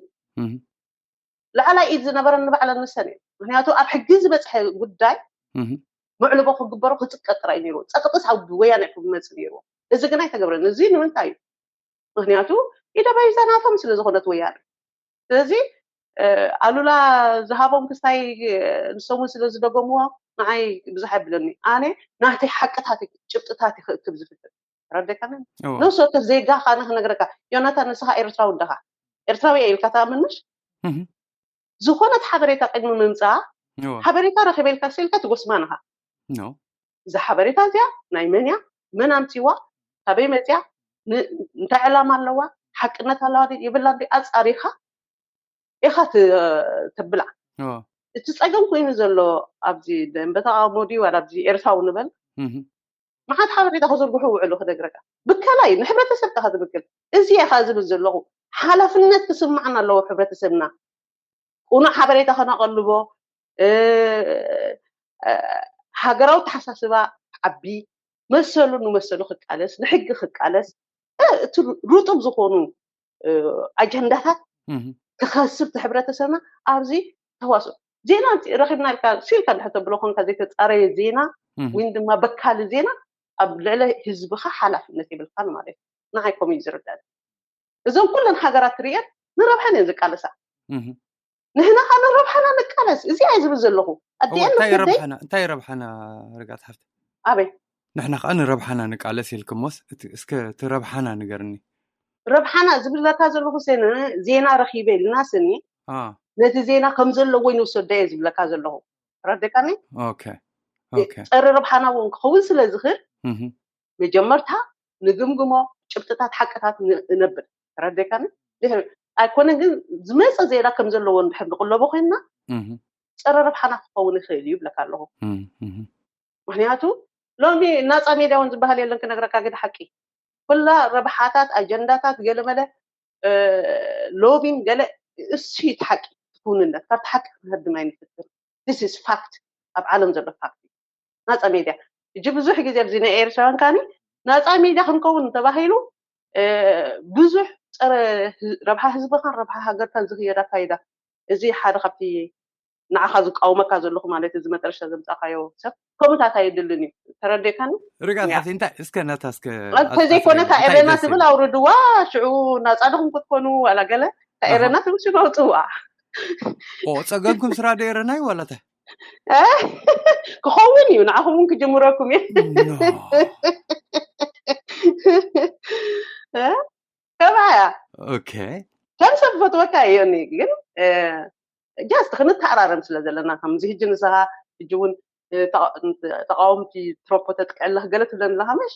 ላዕላይ ኢድ ዝነበረን ንባዕለን ንሰን እዩ። ምክንያቱ ኣብ ሕጊ ዝበፅሐ ጉዳይ መዕልቦ ክግበሮ ክፅቀ ጥራይ ነይሩ። ፀቅጥስ ኣብ ወያነ ክመፅ ነይሩ። እዚ ግን ኣይተገብረን። እዚ ንምንታይ እዩ? ምክንያቱ ኢደ በይዛ ናቶም ስለ ዝኾነት ወያነ። ስለዚ ኣሉላ ዝሃቦም ክስታይ ንሶም ስለ ዝደገምዎ ንዓይ ብዙሕ ኣይብለኒ። ኣነ ናተይ ሓቅታት ጭብጥታት ክእክብ ዝፍትን ረደካነ ንሶ ዜጋ ካነ ክነግረካ ዮናታን ንስኻ ኤርትራዊ እንደኻ ኤርትራዊ ኢልካ ተኣምን ምሽ ዝኾነት ሓበሬታ ቅድሚ ምምፃ ሓበሬታ ረኺበ ኢልካ ስኢልካ ትጎስማንኻ እዛ ሓበሬታ እዚኣ ናይ መን እያ መን ኣምፅዋ ካበይ መፅያ እንታይ ዕላማ ኣለዋ ሓቅነት ኣለዋ የብላ ኣፃሪኻ ኢኻ ተብላ እቲ ፀገም ኮይኑ ዘሎ ኣብዚ ደንበ ተቃውሞ ድዩ ዋላ ኣብዚ ኤርትራዊ ንበል መዓት ሓበሬታ ክዝርግሑ ውዕሉ ክነግረካ ብከላይ ንሕብረተሰብ ካ ክትብክል እዚ ኢኻ ዝብል ዘለኹ ሓላፍነት ክስማዕና ኣለዎ ሕብረተሰብና ቁኑዕ ሓበሬታ ከነቐልቦ ሃገራዊ ተሓሳስባ ዓቢ መሰሉ ንመሰሉ ክቃለስ ንሕጊ ክቃለስ እቲ ሩጡብ ዝኾኑ ኣጀንዳታት ክኸስብ ሕብረተሰብና ኣብዚ ተዋስኦ ዜና ረኪብና ኢልካ ሲልካ ድሕር ተብሎ ኮንካ ዘይተፃረየ ዜና ወይ ድማ በካሊ ዜና ኣብ ልዕሊ ህዝብካ ሓላፍነት የብልካን ማለት እዩ ንዓይ ከምኡ እዩ ዝርዳኒ እዞም ኩለን ሃገራት ትርእየን ንረብሐን እየን ዝቃለሳ ንሕና ከ ንረብሐና ንቃለስ እዚ ኣይ ዝብል ዘለኹ ኣዲአን እንታይ ረብሐና እንታይ ረብሐና ርጋት ሓፍቲ ኣበይ ንሕና ከዓ ንረብሓና ንቃለስ ኢልክሞስ እስከ እቲ ረብሓና ንገርኒ ረብሓና ዝብለካ ዘለኹ ዜና ረኪበ ኢልና ስኒ ነቲ ዜና ከም ዘለዎ ንወሰዶ እየ ዝብለካ ዘለኹ ረደካኒ ፀረ ረብሓና እውን ክኸውን ስለ ዝኽእል መጀመርታ ንግምግሞ ጭብጥታት ሓቅታት ነብል ረደካኒ ኣይኮነ ግን ዝመፀ ዜና ከም ዘለዎ እንድሕር ንቅለቦ ኮይንና ፀረ ረብሓና ክኸውን ይኽእል እዩ ይብለካ ኣለኹ ምክንያቱ ሎሚ ናፃ ሜድያ እውን ዝበሃል የለን ክነግረካ ግን ሓቂ ኩላ ረብሓታት ኣጀንዳታት ገለመለ ሎቢን ገለ እሱ እቲ ሓቂ ክውንነት ካብቲ ሓቂ ክንህድም ኣይንፍትን this is fact ኣብ ዓለም ዘሎ ፋክት ናፃ ሜድያ እጂ ብዙሕ ግዜ ኣብዚ ናይ ኤርትራውያን ካኒ ናፃ ሜድያ ክንከውን ተባሂሉ ብዙሕ ፀረ ረብሓ ህዝብኻን ረብሓ ሃገርካን ዝኽየድ ኣካይዳ እዚ ሓደ ካብቲ ንዓኻ ዝቃወመካ ዘለኹ ማለት እዚ መጠረሻ ዘምፃእካዮ ሰብ ከምኡታት ኣይድልን እዩ ተረዴካኒ ርጋት ሓፍቲ እንታይ እስከ ናታ እስከ እንተዘይኮነ እታ ኤረና ትብል ኣውርድዋ ሽዑ ናፃ ድኹም ክትኮኑ ዋላ ገለ እታ ኤረና ትብል ሽዑ ኣውፅዋ ኦ ፀገምኩም ስራ ዶ ኤረና እዩ ዋላ እንታይ ክኸውን እዩ ንዓኹም እውን ክጅምረኩም እዩ ከማያ ኦኬ ከም ሰብ ፈትወካ እዮኒ ግን ጃስት ክንተኣራረም ስለ ዘለና ከምዚ ሕጂ ንስኻ ሕጂ እውን ተቃወምቲ ትሮፖ ተጥቅዕለክ ገለ ትብለኒ ኣለካ ምሽ?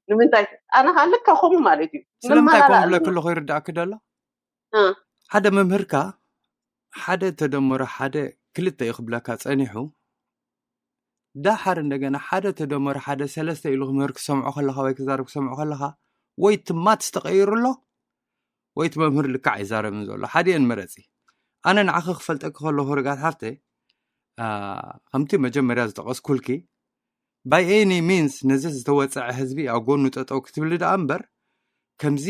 ንምንታይ? ኣነ ከዓ ልካ ከምኡ ማለት እዩ። ስለምንታይ ከምኡ ብለክ ኣለኹ ይርዳእክ ደሎ? ሓደ መምህርካ ሓደ ተደመሮ ሓደ ክልተ እዩ ክብለካ ጸኒሑ፣ ዳሓር እንደገና ሓደ ተደመሮ ሓደ ሰለስተ ኢሉ ክምህር ክሰምዖ ከለካ ወይ ክዛረብ ክሰምዖ ከለካ፣ ወይ እቲ ማትስ ተቀይሩ ኣሎ ወይ እቲ መምህር ልክዕ ኣይዛረብን ዘሎ። ሓዲአን መረጺ። ኣነ ንዓኺ ክፈልጠኪ ከለኹ ርጋት ሓፍተይ፣ ከምቲ መጀመርያ ዝጠቀስኩልኪ፣ by any means ነዚ ዝተወፀዐ ህዝቢ ኣብ ጎኑ ጠጠው ክትብሊ ደኣ እምበር፣ ከምዚ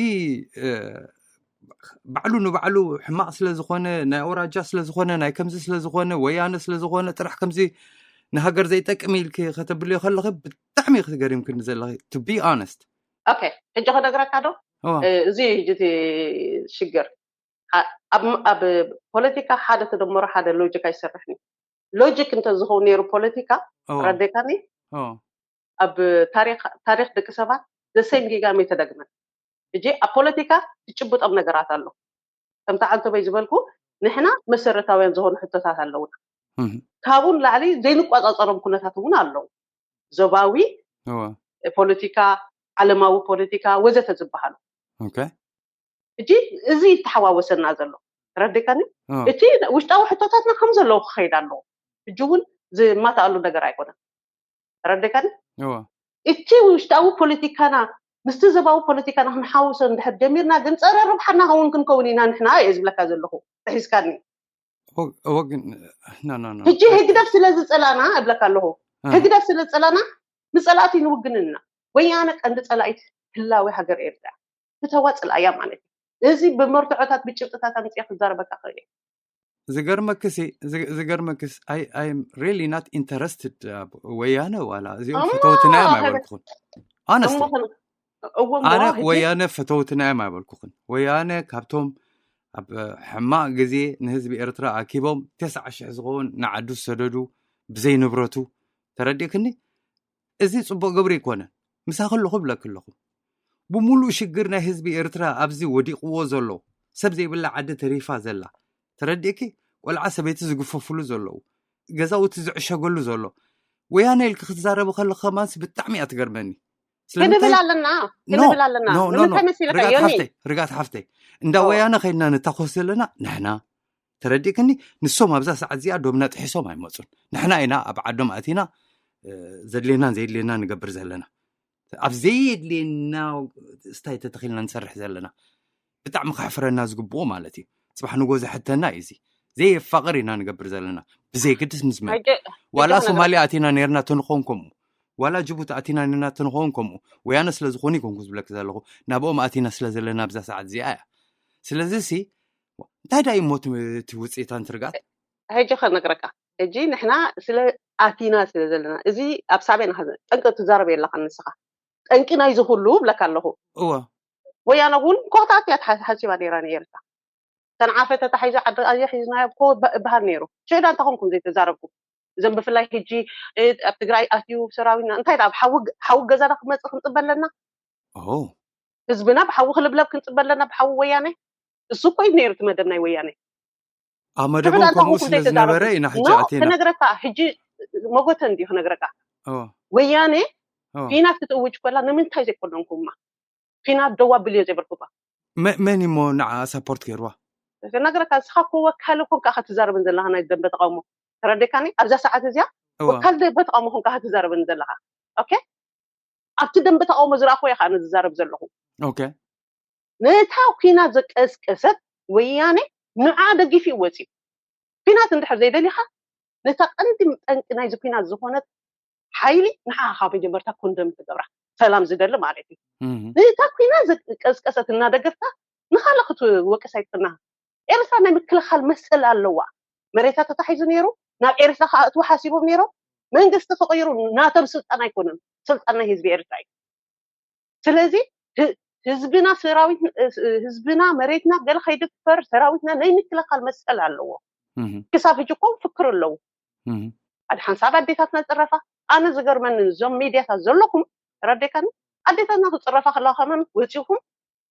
ባዕሉ ንባዕሉ ሕማቅ ስለዝኮነ፣ ናይ ኦራጃ ስለዝኮነ፣ ናይ ከምዚ ስለዝኮነ፣ ወያነ ስለዝኮነ ጥራሕ ከምዚ ንሃገር ዘይጠቅም ኢልኪ ከተብልዮ ከለኺ ብጣዕሚ ክትገሪምክኒ ዘለኺ፣ to be honest። ኦኬ፣ ሕጂ ክነግረካ ዶ? እዚ ሕጂ እቲ ሽግር ኣብ ፖለቲካ ሓደ ተደመሮ ሓደ ሎጂክ ኣይሰርሕን እዩ። ሎጂክ እንተዝኸውን ነይሩ ፖለቲካ፣ ረዴካኒ፣ ኣብ ታሪክ ደቂ ሰባት ዘሰም ጌጋ መይተደግመን። እጂ ኣብ ፖለቲካ ትጭብጦም ነገራት ኣሎ። ከምቲ ዓንተበይ ዝበልኩ፣ ንሕና መሰረታውያን ዝኾኑ ሕቶታት ኣለውና። ካብኡ ንላዕሊ ዘይንቋጻጸሮም ኩነታት እውን ኣለዉ። ዞባዊ ፖለቲካ፣ ዓለማዊ ፖለቲካ ወዘተ ዝበሃሉ። እጂ እዚ ይተሓዋወሰና ዘሎ፣ ረዴካኒ። እቲ ውሽጣዊ ሕቶታትና ከም ዘለዉ ክኸይድ ኣለዎ። እጂ እውን ዝማተኣሉ ነገር ኣይኮነን፣ ረዴካኒ። እቲ ውሽጣዊ ፖለቲካና ምስቲ ዞባዊ ፖለቲካና ክንሓውሶ እንድሕር ጀሚርና ግን ጸረ ርብሓና ከውን ክንከውን ኢና ንሕና እየ ዝብለካ ዘለኹ። ተሒዝካኒ። ሕጂ ህግደፍ ስለ ዝጸላና እብለካ ኣለኹ። ህግደፍ ስለ ዝጸላና ንጸላእቲ ንውግንና። ወያነ ቀንዲ ጸላኢት ህላዊ ሃገር ኤርትራ፣ ፍተዋ ጽልኣያ ማለት እዩ። እዚ ብመርትዖታት ብጭብጥታት ኣምጽያ ክዛረበካ ክእል። ዝገርመክሲ ዝገርመክስ I am really not interested ወያነ ዋላ እዚኦም ፍተውትና እዮም ኣይበልኩኹን። ኣነ ወያነ ፈተውትና እዮም ኣይበልኩኹን። ወያነ ካብቶም ኣብ ሕማቕ ግዜ ንህዝቢ ኤርትራ ኣኪቦም ተስዓ ሽሕ ዝኸውን ንዓዱ ዝሰደዱ ብዘይ ንብረቱ፣ ተረዲእክኒ? እዚ ጽቡቕ ግብሪ ኣይኮነን። ምሳኺ ኣለኹ እብለኪ ኣለኹ። ብምሉእ ሽግር ናይ ህዝቢ ኤርትራ ኣብዚ ወዲቕዎ ዘሎ፣ ሰብ ዘይብላ ዓዲ ተሪፋ ዘላ፣ ተረዲእኪ? ቆልዓ ሰበይቲ ዝግፈፍሉ ዘለዉ፣ ገዛውቲ ዝዕሸገሉ ዘሎ፣ ወያነ ኢልኪ ክትዛረቢ ከለኺ ከማንስ ብጣዕሚ እያ ትገርመኒ። ክንብል ኣለና፣ ክንብል ኣለና። ንምንታይ መሲልካ ዮኒ? ርጋት ሓፍተይ፣ እንዳ ወያነ ከይድና ንታኮስ ዘለና ንሕና፣ ተረዲእክኒ? ንሶም ኣብዛ ሰዓት እዚኣ ዶብና ጥሒሶም ኣይመፁን። ንሕና ኢና ኣብ ዓዶም ኣቲና ዘድልየናን ዘየድልየና ንገብር ዘለና። ኣብ ዘየድልየና ስታይ ተተኺልና ንሰርሕ ዘለና። ብጣዕሚ ከሕፍረና ዝግብኦ ማለት እዩ። ፅባሕ ንጎ ዘሕተና እዩ። እዚ ዘየፋቕር ኢና ንገብር ዘለና። ብዘይግድስ ምስ መን፣ ዋላ ሶማልያ ኣቲና ነርና ተንኸውን ከምኡ፣ ዋላ ጅቡቲ ኣቲና ነርና ተንኸውን ከምኡ። ወያነ ስለ ዝኾኑ ይኮንኩ ዝብለክ ዘለኹ፣ ናብኦም ኣቲና ስለ ዘለና ኣብዛ ሰዓት እዚኣ እያ። ስለዚ ሲ እንታይ ዳ እሞ እቲ ውፅኢት ኣንቲ ርጋት? ሕጂ ከነግረካ፣ ሕጂ ንሕና ስለ ኣቲና ስለ ዘለና፣ እዚ ኣብ ሳቤና ጠንቂ ትዛረብ የለካ ንስኻ። ጠንቂ ናይዚ ኩሉ ብለካ ኣለኹ። እወ። ወያነ እውን ኮታ ኣትያ ሓሲባ ነይራ ነይርታ። ተንዓፈ ተታሒዛ ዓዲ ኣዝያ ሒዝናዮ እኮ እበሃል ነይሩ። ሽዕዳ እንታይ ኮንኩም ዘይተዛረብኩም? እዞም ብፍላይ ሕጂ ኣብ ትግራይ ኣትዩ ሰራዊትና እንታይ ደኣ ሓዊ ገዛና ክመፅእ ክንፅበ ኣለና? ህዝብና ብሓዊ ክልብለብ ክንፅበ ኣለና ብሓዊ ወያነ? እሱ እኮ እዩ ነይሩ እቲ መደብ ናይ ወያነ። ኣብ መደቦም ከምኡ ስለ ዝነበረ ኢና ሕጂ ኣቲና። ክነግረካ ሕጂ መጎተ እንዲ ክነግረካ፣ ወያነ ፊናት ክትእውጅ ኮላ ንምንታይ ዘይኮነንኩማ? ፊናት ደዋ ብልዮ ዘይበልኩማ? መን እሞ ንዓ ሳፖርት ገይርዋ? ክነግረካ፣ ንስኻ እኮ ወካል ኮንካ ኢኻ ትዛረብን ዘለኻ ናይ ደንበ ተቃውሞ። ተረዴካኒ? ኣብዛ ሰዓት እዚኣ ወካል ደንበ ተቃውሞ ኮንካ ኢኻ ትዛረብን ዘለኻ። ኦኬ፣ ኣብቲ ደንበ ተቃውሞ ዝረኣኹ እየ ከዓ ዝዛረብ ዘለኹ። ኦኬ፣ ነታ ኩናት ዘቀስቀሰት ወያነ ንዓ ደጊፉ እዩ ወፂኡ። ኩናት እንድሕር ዘይደሊኻ፣ ነታ ቀንዲ ጠንቂ ናይዚ ኩናት ዝኾነት ሓይሊ ንዓ ካብ መጀመርታ ኮንደም ትገብራ፣ ሰላም ዝደሊ ማለት እዩ። ነታ ኩናት ዘቀስቀሰት እናደገፍካ ንኻልእ ክትወቅስ ኣይትፍና። ኤርትራ ናይ ምክልኻል መሰል ኣለዋ። መሬታ ተታሒዙ ነይሩ፣ ናብ ኤርትራ ክኣትዉ ሓሲቦም ነይሮም። መንግስቲ ተቐይሩ ናቶም ስልጣን ኣይኮነን፣ ስልጣን ናይ ህዝቢ ኤርትራ እዩ። ስለዚ ህዝብና ሰራዊት፣ ህዝብና መሬትና ገለ ከይድፈር ሰራዊትና ናይ ምክልኻል መሰል ኣለዎ። ክሳብ ሕጂ እኮ ፍክር ኣለዉ። ኣድ ሓንሳብ ኣዴታትና ዝፅረፋ፣ ኣነ ዝገርመኒ እዞም ሚድያታት ዘለኩም ረዴካኒ ኣዴታትና ክፅረፋ ከለዋ ከመን ወፂኹም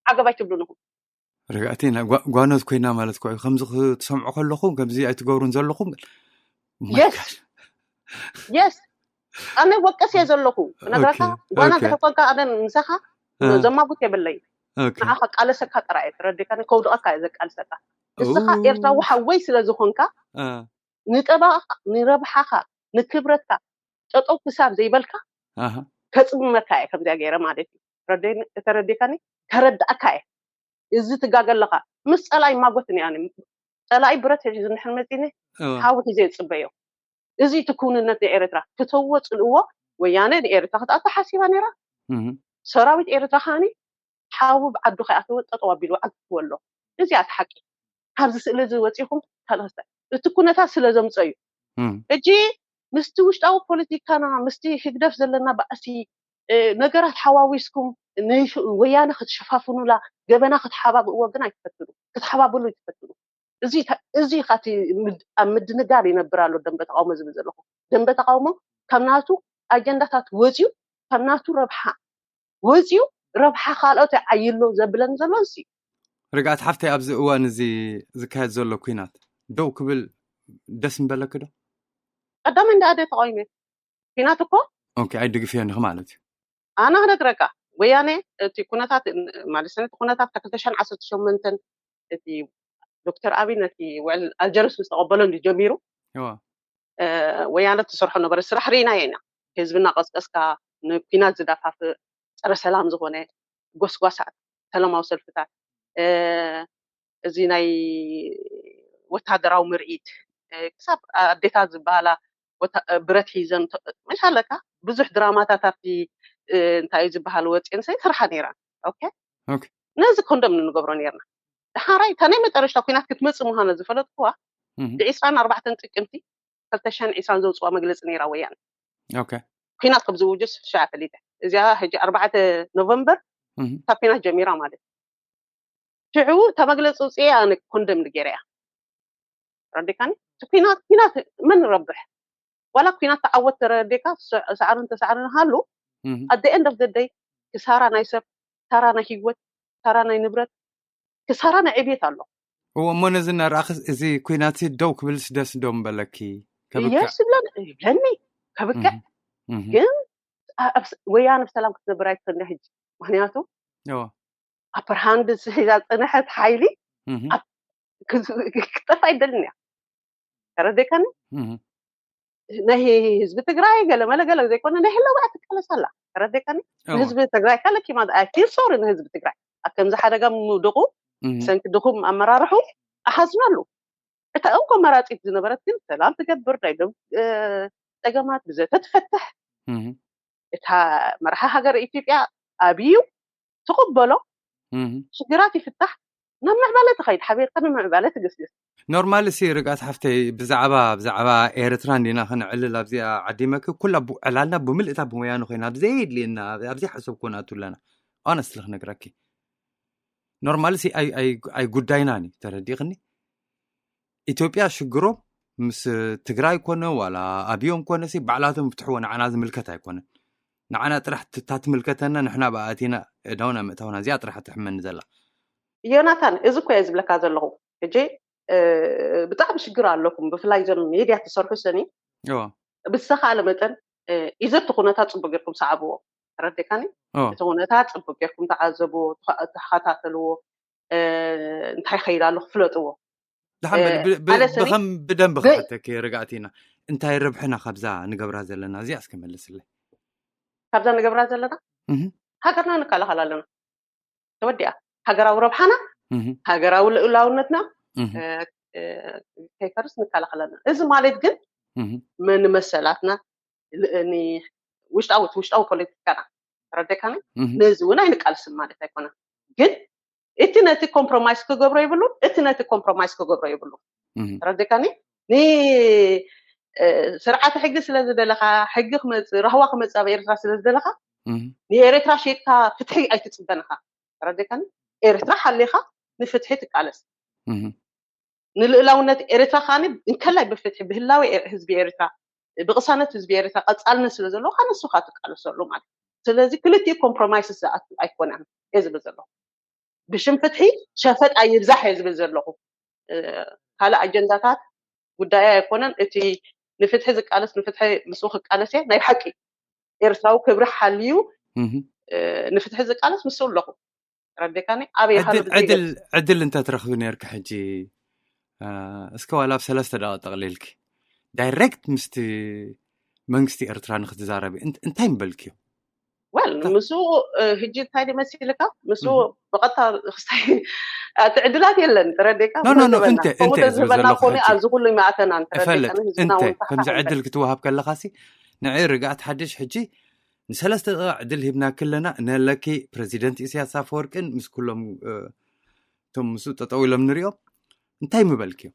ዓገብ ኣይትብሉን ኢኹም። ርግኣቲ ኢና ጓኖት ኮይና ማለት እኮ እዩ። ከምዚ ክትሰምዑ ከለኹም ከምዚ ኣይትገብሩን ዘለኹም። የስ የስ ኣነ ወቀስ እየ ዘለኹ ክነግረካ። ኦኬ፣ ጓና ኦኬ። ዘሕኮንካ ኣነ ምሳኻ እ፣ ዘማጉት የብለይ። ኦኬ። ንዓኻ ቃለሰካ ጥራይ እየ፣ ተረዲካኒ፣ ከውድቐካ እየ ዘቃልሰካ። ንስኻ ኡ፣ ኤርትራዊ ሓወይ ስለ ዝኾንካ እ፣ ንጠባኻ፣ ንረብሓኻ፣ ንክብረትካ ጠጠው ክሳብ ዘይበልካ ኣሃ። ከጽምመካ እየ ከምዚኣ ገይረ ማለት እዩ። ረደይን-፣ ተረዲካኒ፣ ከረዳእካ እየ። እዚ ትጋገ ኣለኻ። ምስ ጸላኢ ማጎት እኒኣኒ። ጸላኢ ብረት ሒዙ እንድሕር መጺኒ እዋ። ሓዊ ሒዘ ይጽበዮ። እዚ እቲ ክውንነት ናይ ኤርትራ። ፍተውዎ ጽልእዎ፣ ወያነ ንኤርትራ ክትኣቱ ሓሲባ ነይራ። እህ። ሰራዊት ኤርትራ ከኣኒ ሓዊ ብዓዱ ከይኣተወ ጠጠው ኣቢሉ ዓግትዎ ኣሎ። እዚኣ እቲ ሓቂ። ካብዚ ስእሊ እዚ ወጺኹም ካልኦት እቲ ኩነታት ስለ ዘምጸ እዩ። እህ። ሕጂ ምስቲ ውሽጣዊ ፖለቲካና፣ ምስቲ ህግደፍ ዘለና ባእሲ፣ እ፣ ነገራት ሓዋዊስኩም ንሽ-፣ ወያነ ክትሸፋፍኑላ፣ ገበና ክትሓባብእዎ ግን ኣይትፈትኑ። ክትሓባብሉ ኣይትፈትኑ። እዚ ተ-፣ እዚ ኻቲ ምድ-፣ ኣብ ምድንጋር ይነብር ኣሎ ደንበ ተቃውሞ ዝብል ዘለኹ። ደንበ ተቃውሞ ካብ ናቱ ኣጀንዳታት ወጺኡ፣ ካብ ናቱ ረብሓ ወጺኡ፣ ረብሓ ካልኦት ይዓይሎ ዘብለን ዘሎ እዚ። ርግኣት ሓፍተይ፣ ኣብዚ እዋን እዚ ዝካየድ ዘሎ ኩናት ደው ክብል ደስ ምበለኪ ዶ? ቀዳማይ እንዳ ኣደ ተቃዊመ። ኩናት እኮ ኦኬ፣ ኣይድግፍዮን ኢኺ ማለት እዩ። ኣነ ክነግረካ፣ ወያነ እቲ ኩነታት ማለት እቲ ኩነታት ካብ ክልተ ሽሕን ዓሰርተ ሸሞንተን እቲ ዶክተር ኣቢይ ነቲ ውዕል ኣልጀርስ ምስ ተቐበሎ እንዲ ጀሚሩ፣ እዋ። እ፣ ወያነ ትሰርሖ ነበረ ስራሕ ርኢናዮ ኢና። ህዝቢ እናቐስቀስካ ንኩናት ዝዳፋፍእ ጸረ ሰላም ዝኾነ ጎስጓሳት፣ ሰላማዊ ሰልፍታት፣ እ፣ እዚ ናይ ወታደራዊ ምርኢት፣ እ፣ ክሳብ ኣዴታት ዝበሃላ ወታ-፣ እ፣ ብረት ሒዘን ተ-፣ መሻለካ ብዙሕ ድራማታት ኣብቲ፣ እ፣ እንታይ እዩ ዝበሃል ወፂአን ሰ ይሰርሓ ነይረን። ኦኬ? ኦኬ። ነዚ ኮንደም ንገብሮ ነይርና። ድሓራይ እታ ናይ መጨረሽታ ኩናት ክትመፅእ ምዃና ዝፈለጥኩዋ እህ። ብዒስራን ኣርባዕተን ጥቅምቲ ክልተ ሽሕን ዕስራን ዘውፅዋ መግለፂ ነይራ ወያነ። ኦኬ። ኩናት ከም ዝውጁ ሽዓ ፈሊጠ። እዚኣ ሕጂ ኣርባዕተ ኖቨምበር እህ። ካብ ኩናት ጀሚራ ማለት እዩ። ሽዑ እታ መግለፂ ውፅኤ ኣነ ኮንደም ንገይረ እያ። ረዲካኒ? እቲ ኩናት፣ ኩናት መን ረብሕ? ዋላ ኩናት ተዓወት ተረዲካ፣ ስ-፣ ሳዕርን ተሳዕርን ሃሉ፣ እህ። at the end of the day፣ ክሳራ ናይ ሰብ፣ ክሳራ ናይ ህይወት፣ ክሳራ ናይ ንብረት፣ ክሳራ ናይ ዕብየት ኣሎ። እዎ፣ እሞ ነዚ እናረኣኽስ እዚ ኩናት ደው ክብልስ ደስ ዶ ምበለኪ? ከብቅዕ? የስ ይብለን-፣ ይብለኒ፣ ከብቅዕ። እህ። እህ። ግን ኣ-፣ ኣብ ስ-፣ ወያነ ብሰላም ክትነብር ኣይትኽእልን ሕጂ። ምኽንያቱ እዎ። ኣፐር ሃንድ ሒዛ ዝጸንሐት ሓይሊ እህ። ኣብ-፣ ክዝ-፣ ክጠፍእ ኣይደልን እያ። ተረዲካኒ? እህ። ናይ ህዝቢ ትግራይ ገለ መለ ገለ ዘይኮነ ናይ ህላወ እያ ትቃለስ ኣላ። ተረዲካኒ? እዎ። ንህዝቢ ትግራይ ካለኪ ማለት፣ I feel sorry ንህዝቢ ትግራይ። ኣብ ከምዚ ሓደጋ ምውድቑ እህ። ብሰንኪ ድኹም ኣመራርሑ እሓዝነሉ። እታ እንኮ መራፂት ዝነበረት ግን ሰላም ትገብር፣ ናይ ደም፣ እ፣ ፀገማት ብዘተ ትፈትሕ። እህ። እታ መርሓ ሃገር ኢትዮጵያ ኣብዩ ትቕበሎ፣ እህ። ሽግራት ይፍታሕ፣ ናብ ምዕባለ ትኸይድ፣ ሓቢርካ ናብ ምዕባለ ትግስግስ። ኖርማል ሲ ርግኣት ሓፍተይ፣ ብዛዕባ፣ ብዛዕባ ኤርትራ እንዲና ክንዕልል ኣብዚኣ ዓዲመኪ፣ ኩላ ቡ-፣ ዕላልና ብምልእታ ብወያነ ኮይና፣ ኣብ ዘየድልየና፣ ኣብ ዘይሓሰብኩ ናቱ ኣለና። ኦነስትሊ ክነግረኪ። ኖርማል ሲ ኣይ-፣ ኣይ-፣ ኣይ ጉዳይናን እዩ፣ ተረዲእክኒ? ኢትዮጵያ ሽግሮም ምስ ትግራይ ኮነ ዋላ ኣብዮም ኮነ ሲ ባዕላቶም ፍትሕዎ፣ ንዓና ዝምልከት ኣይኮነን። ንዓና ጥራሕ ት-፣ እታ ትምልከተና፣ ንሕና ብኣቲና እዳውና ምእታውና፣ እዚኣ ጥራሕ ትሕመኒ ዘላ። ዮናታን፣ እዚ እኮ እየ ዝብለካ ዘለኹ። ሕጂ፣ እ፣ ብጣዕሚ ሽግር ኣለኩም፣ ብፍላይ እዞም ሜድያ ትሰርሑ ሰኒ። እዎ። ብዝተኻእለ መጠን፣ እ፣ ይዘቲ ኩነታት ጽቡቅ ጌርኩም ሰዓብዎ። ተረዲካኒ? እዎ። እቲ ኩነታት ጽቡቅ ጌርኩም ተዓዘብዎ፣ ተኸ-፣ ተኸታተልዎ። እ፣ እንታይ ይኸይድ ኣሎ ክፍለጥዎ። ደሓን በሊ፣ እ፣ ብ-፣ ብ-፣ ኣነ ሰኒ ብኸም-፣ ብደንቢ ብ- ክሓተኪ ርግኣቲና። እንታይ ረብሕና ካብዛ ንገብራ ዘለና? እዚኣ እስኪ መልስለይ። ካብዛ ንገብራ ዘለና? እህ። ሃገርና ንከላኸል ኣለና። ተወዲኣ። ሃገራዊ ረብሓና፣ እህ። ሃገራዊ ልኡላውነትና፣ እህ። እ፣ እ፣ ከይፈርስ ንከላኸል ኣለና። እዚ ማለት ግን እህ። መን መሰላትና፣ ል-፣ ኒ-፣ ውሽጣዊ፣ ውሽጣዊ ፖለቲካና፣ ተረዲካኒ? እህ። ነዚ እውን ኣይንቃልስን ማለት ኣይኮነን። ግን እቲ ነቲ ኮምፕሮማይስ ክገብሮ ይብሉን፣ እቲ ነቲ ኮምፕሮማይስ ክገብሮ ይብሉን። እህ። ተረዲካኒ? ን-፣ እ፣ ስርዓተ ሕጊ ስለ ዝደለኻ፣ ሕጊ ክመጽእ፣ ራህዋ ክመጽእ ኣብ ኤርትራ ስለ ዝደለኻ፣ እህ። ንኤርትራ ሸይጥካ ፍትሒ ኣይትጽበን ኢኻ። ተረዲካኒ? ኤርትራ ሓሊኻ ንፍትሒ ትቃለስ። እህ። ንልኡላውነት ኤርትራ ከኣ እንከላይ ብፍትሒ፣ ብህላወ ኤ-፣ ህዝቢ ኤርትራ፣ ብቅሳነት ህዝቢ ኤርትራ ቀጻልነት ስለ ዘለዎ፣ ከኣ ንሱ ከኣ ትቃለሰሉ ማለት እዩ። ስለዚ ክልቲኡ ኮምፕሮማይስ ዝኣቱ ኣይኮነን እየ ዝብል ዘለኹ። ብሽም ፍትሒ ሸፈጥ ኣይብዛሕ እየ ዝብል ዘለኹ። እ፣ ካልእ ኣጀንዳታት ጉዳይ ኣይኮነን። እቲ ንፍትሒ ዝቃለስ፣ ንፍትሒ ምስኡ ክቃለስ እየ። ናይ ብሓቂ ኤርትራዊ ክብሪ ሓልዩ ንፍትሒ ዝቃለስ ምስኡ ኣለኹ። ረዴካኒ ኣበይ ሃሉ ዕድል ዕድል እንተትረኽቢ ነርካ ሕጂ እስከ ዋላ ኣብ ሰለስተ ደቂ ጠቕሊልኪ ዳይሬክት ምስቲ መንግስቲ ኤርትራ ንክትዛረቢ እንታይ ምበልክዮ? ወል ምስ ህጂ እንታይ ድመሲልካ ምስ ብቐጥታ ክስታይ እቲ ዕድላት የለን። ተረዴካ ከምኡ ተዝህበና ኮነ ኣብዚ ኩሉ ይማእተና። ተረዴካ ከምዚ ዕድል ክትወሃብ ከለካሲ ንዕ ርግኣት ሓድሽ ሕጂ ንሰለስተ ደቂቕ ዕድል ሂብናኪ ኣለና። ነለኪ ፕረዚደንት ኢሳያስ ኣፈወርቅን ምስ ኩሎም እቶም ምስኡ ጠጠው ኢሎም ንሪኦም እንታይ ምበልክዮም?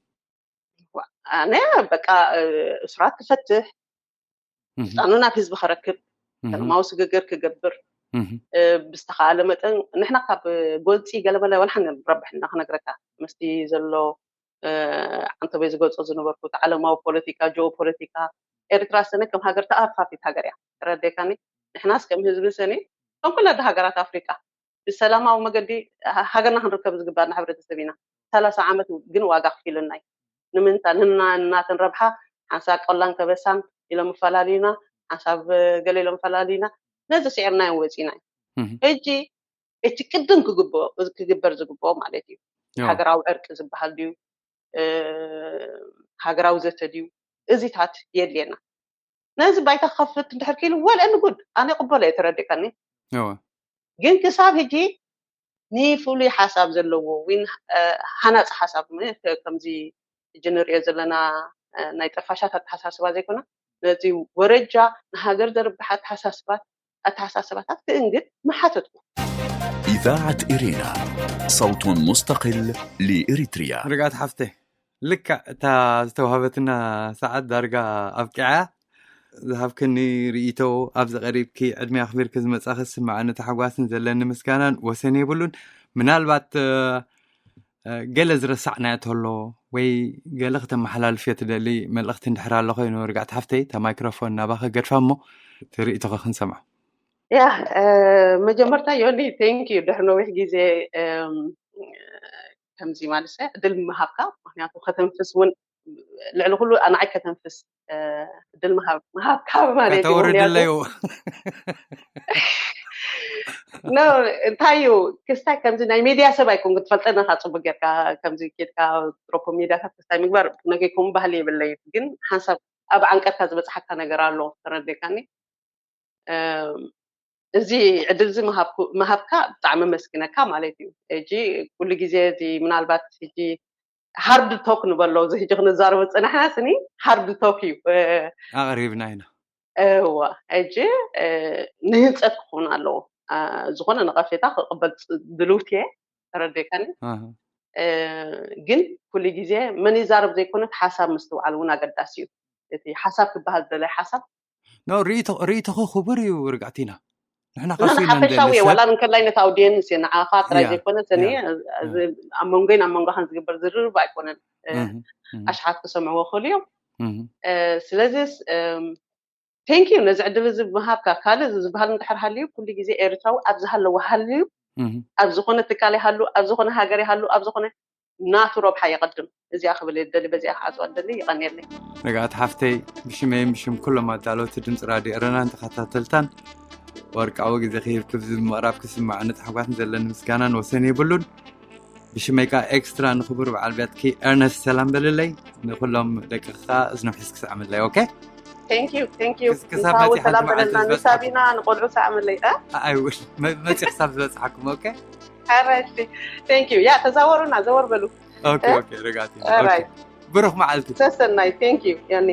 ኣነ በቃ እስራት ክፈትሕ ስልጣኑ ናብ ህዝቢ ከረክብ ሰላማዊ ስግግር ክገብር ብዝተኻኣለ መጠን ንሕና ካብ ጎንፂ ገለመለ ወላ ሓንቲ ረብሕና ክነግረካ ምስቲ ዘሎ ዓንተበይ ዝገልፆ ዝነበርኩ እቲ ዓለማዊ ፖለቲካ ጂኦ ፖለቲካ ኤርትራ ሰነ ከም ሃገር ተኣፋፊት ሃገር እያ። ተረዴካኒ ንሕናስ ከም ህዝቢ ሰኒ ከም ኩላ ሃገራት ኣፍሪቃ ብሰላማዊ መገዲ ሃገርና ክንርከብ ዝግባና ሕብረተሰብ ኢና። ሰላሳ ዓመት ግን ዋጋ ክፊልና እዩ። ንምንታ ንናተን ረብሓ ሓንሳብ ቆላን ከበሳን ኢሎም ፈላልዩና፣ ሓንሳብ ገለ ኢሎም ፈላልዩና። ነዚ ስዒርናዮም ወፂና እዩ። ሕጂ እቲ ቅድም ክግበር ዝግብኦ ማለት እዩ። ሃገራዊ ዕርቂ ዝበሃል ድዩ? ሃገራዊ ዘተ ድዩ? እዚታት የድልየና። ነዚ ባይታ ክኸፍት እንድሕር ክኢሉ ወልአኒ ጉድ ኣነ ቅበሎ እየ። ተረዲእካኒ? ግን ክሳብ ሕጂ ንፍሉይ ሓሳብ ዘለዎ ዊን ሃናፂ ሓሳብ ከምዚ ሕጂ ንሪኦ ዘለና ናይ ጠፋሻት ኣተሓሳስባ ዘይኮነ ነዚ ወረጃ ንሃገር ዘርብሕ ኣተሓሳስባት ኣተሓሳስባታት ክእንግድ ምሓተትኩ። إذاعة إرينا، صوت مستقل لإريتريا. ርግኣት ሓፍተይ ልክዕ እታ ዝተዋህበትና ሰዓት ዳርጋ ኣብቂዓ። ዝሃብክኒ ርእይቶ ኣብዚ ቀሪብኪ ዕድሜ ኣኽቢርኪ ዝመጻኺ ዝስምዓኒ ታሕጓስን ዘለኒ ምስጋናን ወሰን የብሉን። ምናልባት ገለ ዝረሳዕናዮ ተሎ ወይ ገለ ክተመሓላልፍዮ ትደሊ መልእኽቲ እንድሕር ኣሎ ኮይኑ ርግኣት ሓፍተይ እታ ማይክሮፎን ናባኺ ገድፋ እሞ ትርእይቶኺ ክንሰምዖ። ያ መጀመርታ ዮኒ thank you ድሕሪ ነዊሕ ግዜ ከምዚ ማለት ዕድል ምሃብካ ምክንያቱ ከተንፍስ እውን ልዕሊ ኩሉ ኣንዓይ ከተንፍስ ዕድል ምሃብካ ማለት እዩ። ከተውርድለዩ ኖ እንታይ እዩ ክስታይ ከምዚ ናይ ሜድያ ሰብ ኣይኮን ክትፈልጠና ካ ፅቡቅ ጌርካ ከምዚ ኬድካ ፕሮፖ ሜድያታት ክስታይ ምግባር ነገይ ከምኡ ባህሊ የብለይ ግን ሓንሳብ ኣብ ዓንቀርካ ዝበፅሓካ ነገር ኣሎ ተረዴካኒ እዚ ዕድል እዚ ምሃብካ ብጣዕሚ መስግነካ ማለት እዩ። ሕጂ ኩሉ ግዜ እዚ ምናልባት ሕጂ ሃርድ ቶክ ንበሎ እዚ ሕጂ ክንዛረቦ ዝፀናሕና ስኒ ሃርድ ቶክ እዩ ኣቕሪብና ኢና። እዋ ሕጂ ንህንፀት ክኾን ኣለዎ። ዝኾነ ነቐፌታ ክቕበል ድልውት እየ ተረዴካኒ። ግን ኩሉ ግዜ መን ይዛረብ ዘይኮነት ሓሳብ ምስትውዓል እውን ኣገዳሲ እዩ። እቲ ሓሳብ ክበሃል ዝደለየ ሓሳብ ኖ ርእይቶኺ ክቡር እዩ ርግኣቲና። ንሕና ንሕና ሓፈሻዊ እየ ዋላ እንከላይ ነቲ ኣውዲየንስ እየ ንዓኻ ጥራይ ዘይኮነ ሰኒ ኣብ መንጎይን ኣብ መንጎኻን ዝግበር ዝርርብ ኣይኮነን። ኣሽሓት ክሰምዕዎ ክኽእሉ እዮም። ስለዚስ thank you ነዚ ዕድል እዚ ምሃብካ። ካልእ ዝበሃል እንድሕር ሃልዩ ኩሉ ግዜ ኤርትራዊ ኣብ ዝሃለዎ ሃልዩ ኣብ ዝኾነ ትካል ይሃሉ ኣብ ዝኾነ ሃገር ይሃሉ ኣብ ዝኾነ ናቱ ረብሓ የቐድም። እዚኣ ክብል እየ ዝደሊ በዚኣ ክዓፅዋ ዝደሊ። የቐንየለይ። ርግኣት ሓፍተይ ብሽመይን ብሽም ኩሎም ኣዳለውቲ ድምፂ ራድዮ ኤረናን ተኸታተልታን ወርቃዊ ግዜኺ ሂብኪ ኣብዚ ምቕራብኪ ዝስምዓኒ ታሕጓስን ዘለኒ ምስጋናን ወሰን የብሉን። ብሽመይ ከዓ ኤክስትራ ንክቡር በዓል ቤትኪ ኤርነስት ሰላም በልለይ። ንኩሎም ደቅኺ ከዓ እዝኖም ሒዝኪ ስዓምለይ። ኦኬ thank you thank you ክሳብ ንሳዊ መፂ ሓንቲ ሰላም መዓልቲ በለልና ዝበፅሓኩም። ንሳቢና ንቆልዑ ሰዓምለይ እ? ኣይውል መ- መፂ ክሳብ ዝበፅሓኩም። ኦኬ ሓራይቲ thank you ያ ተዛወሩና ዘወር በሉ። ኦኬ ኦኬ ርግኣት ኦኬ። ብሩኽ መዓልቲ። ሰሰናይ thank you ያኔ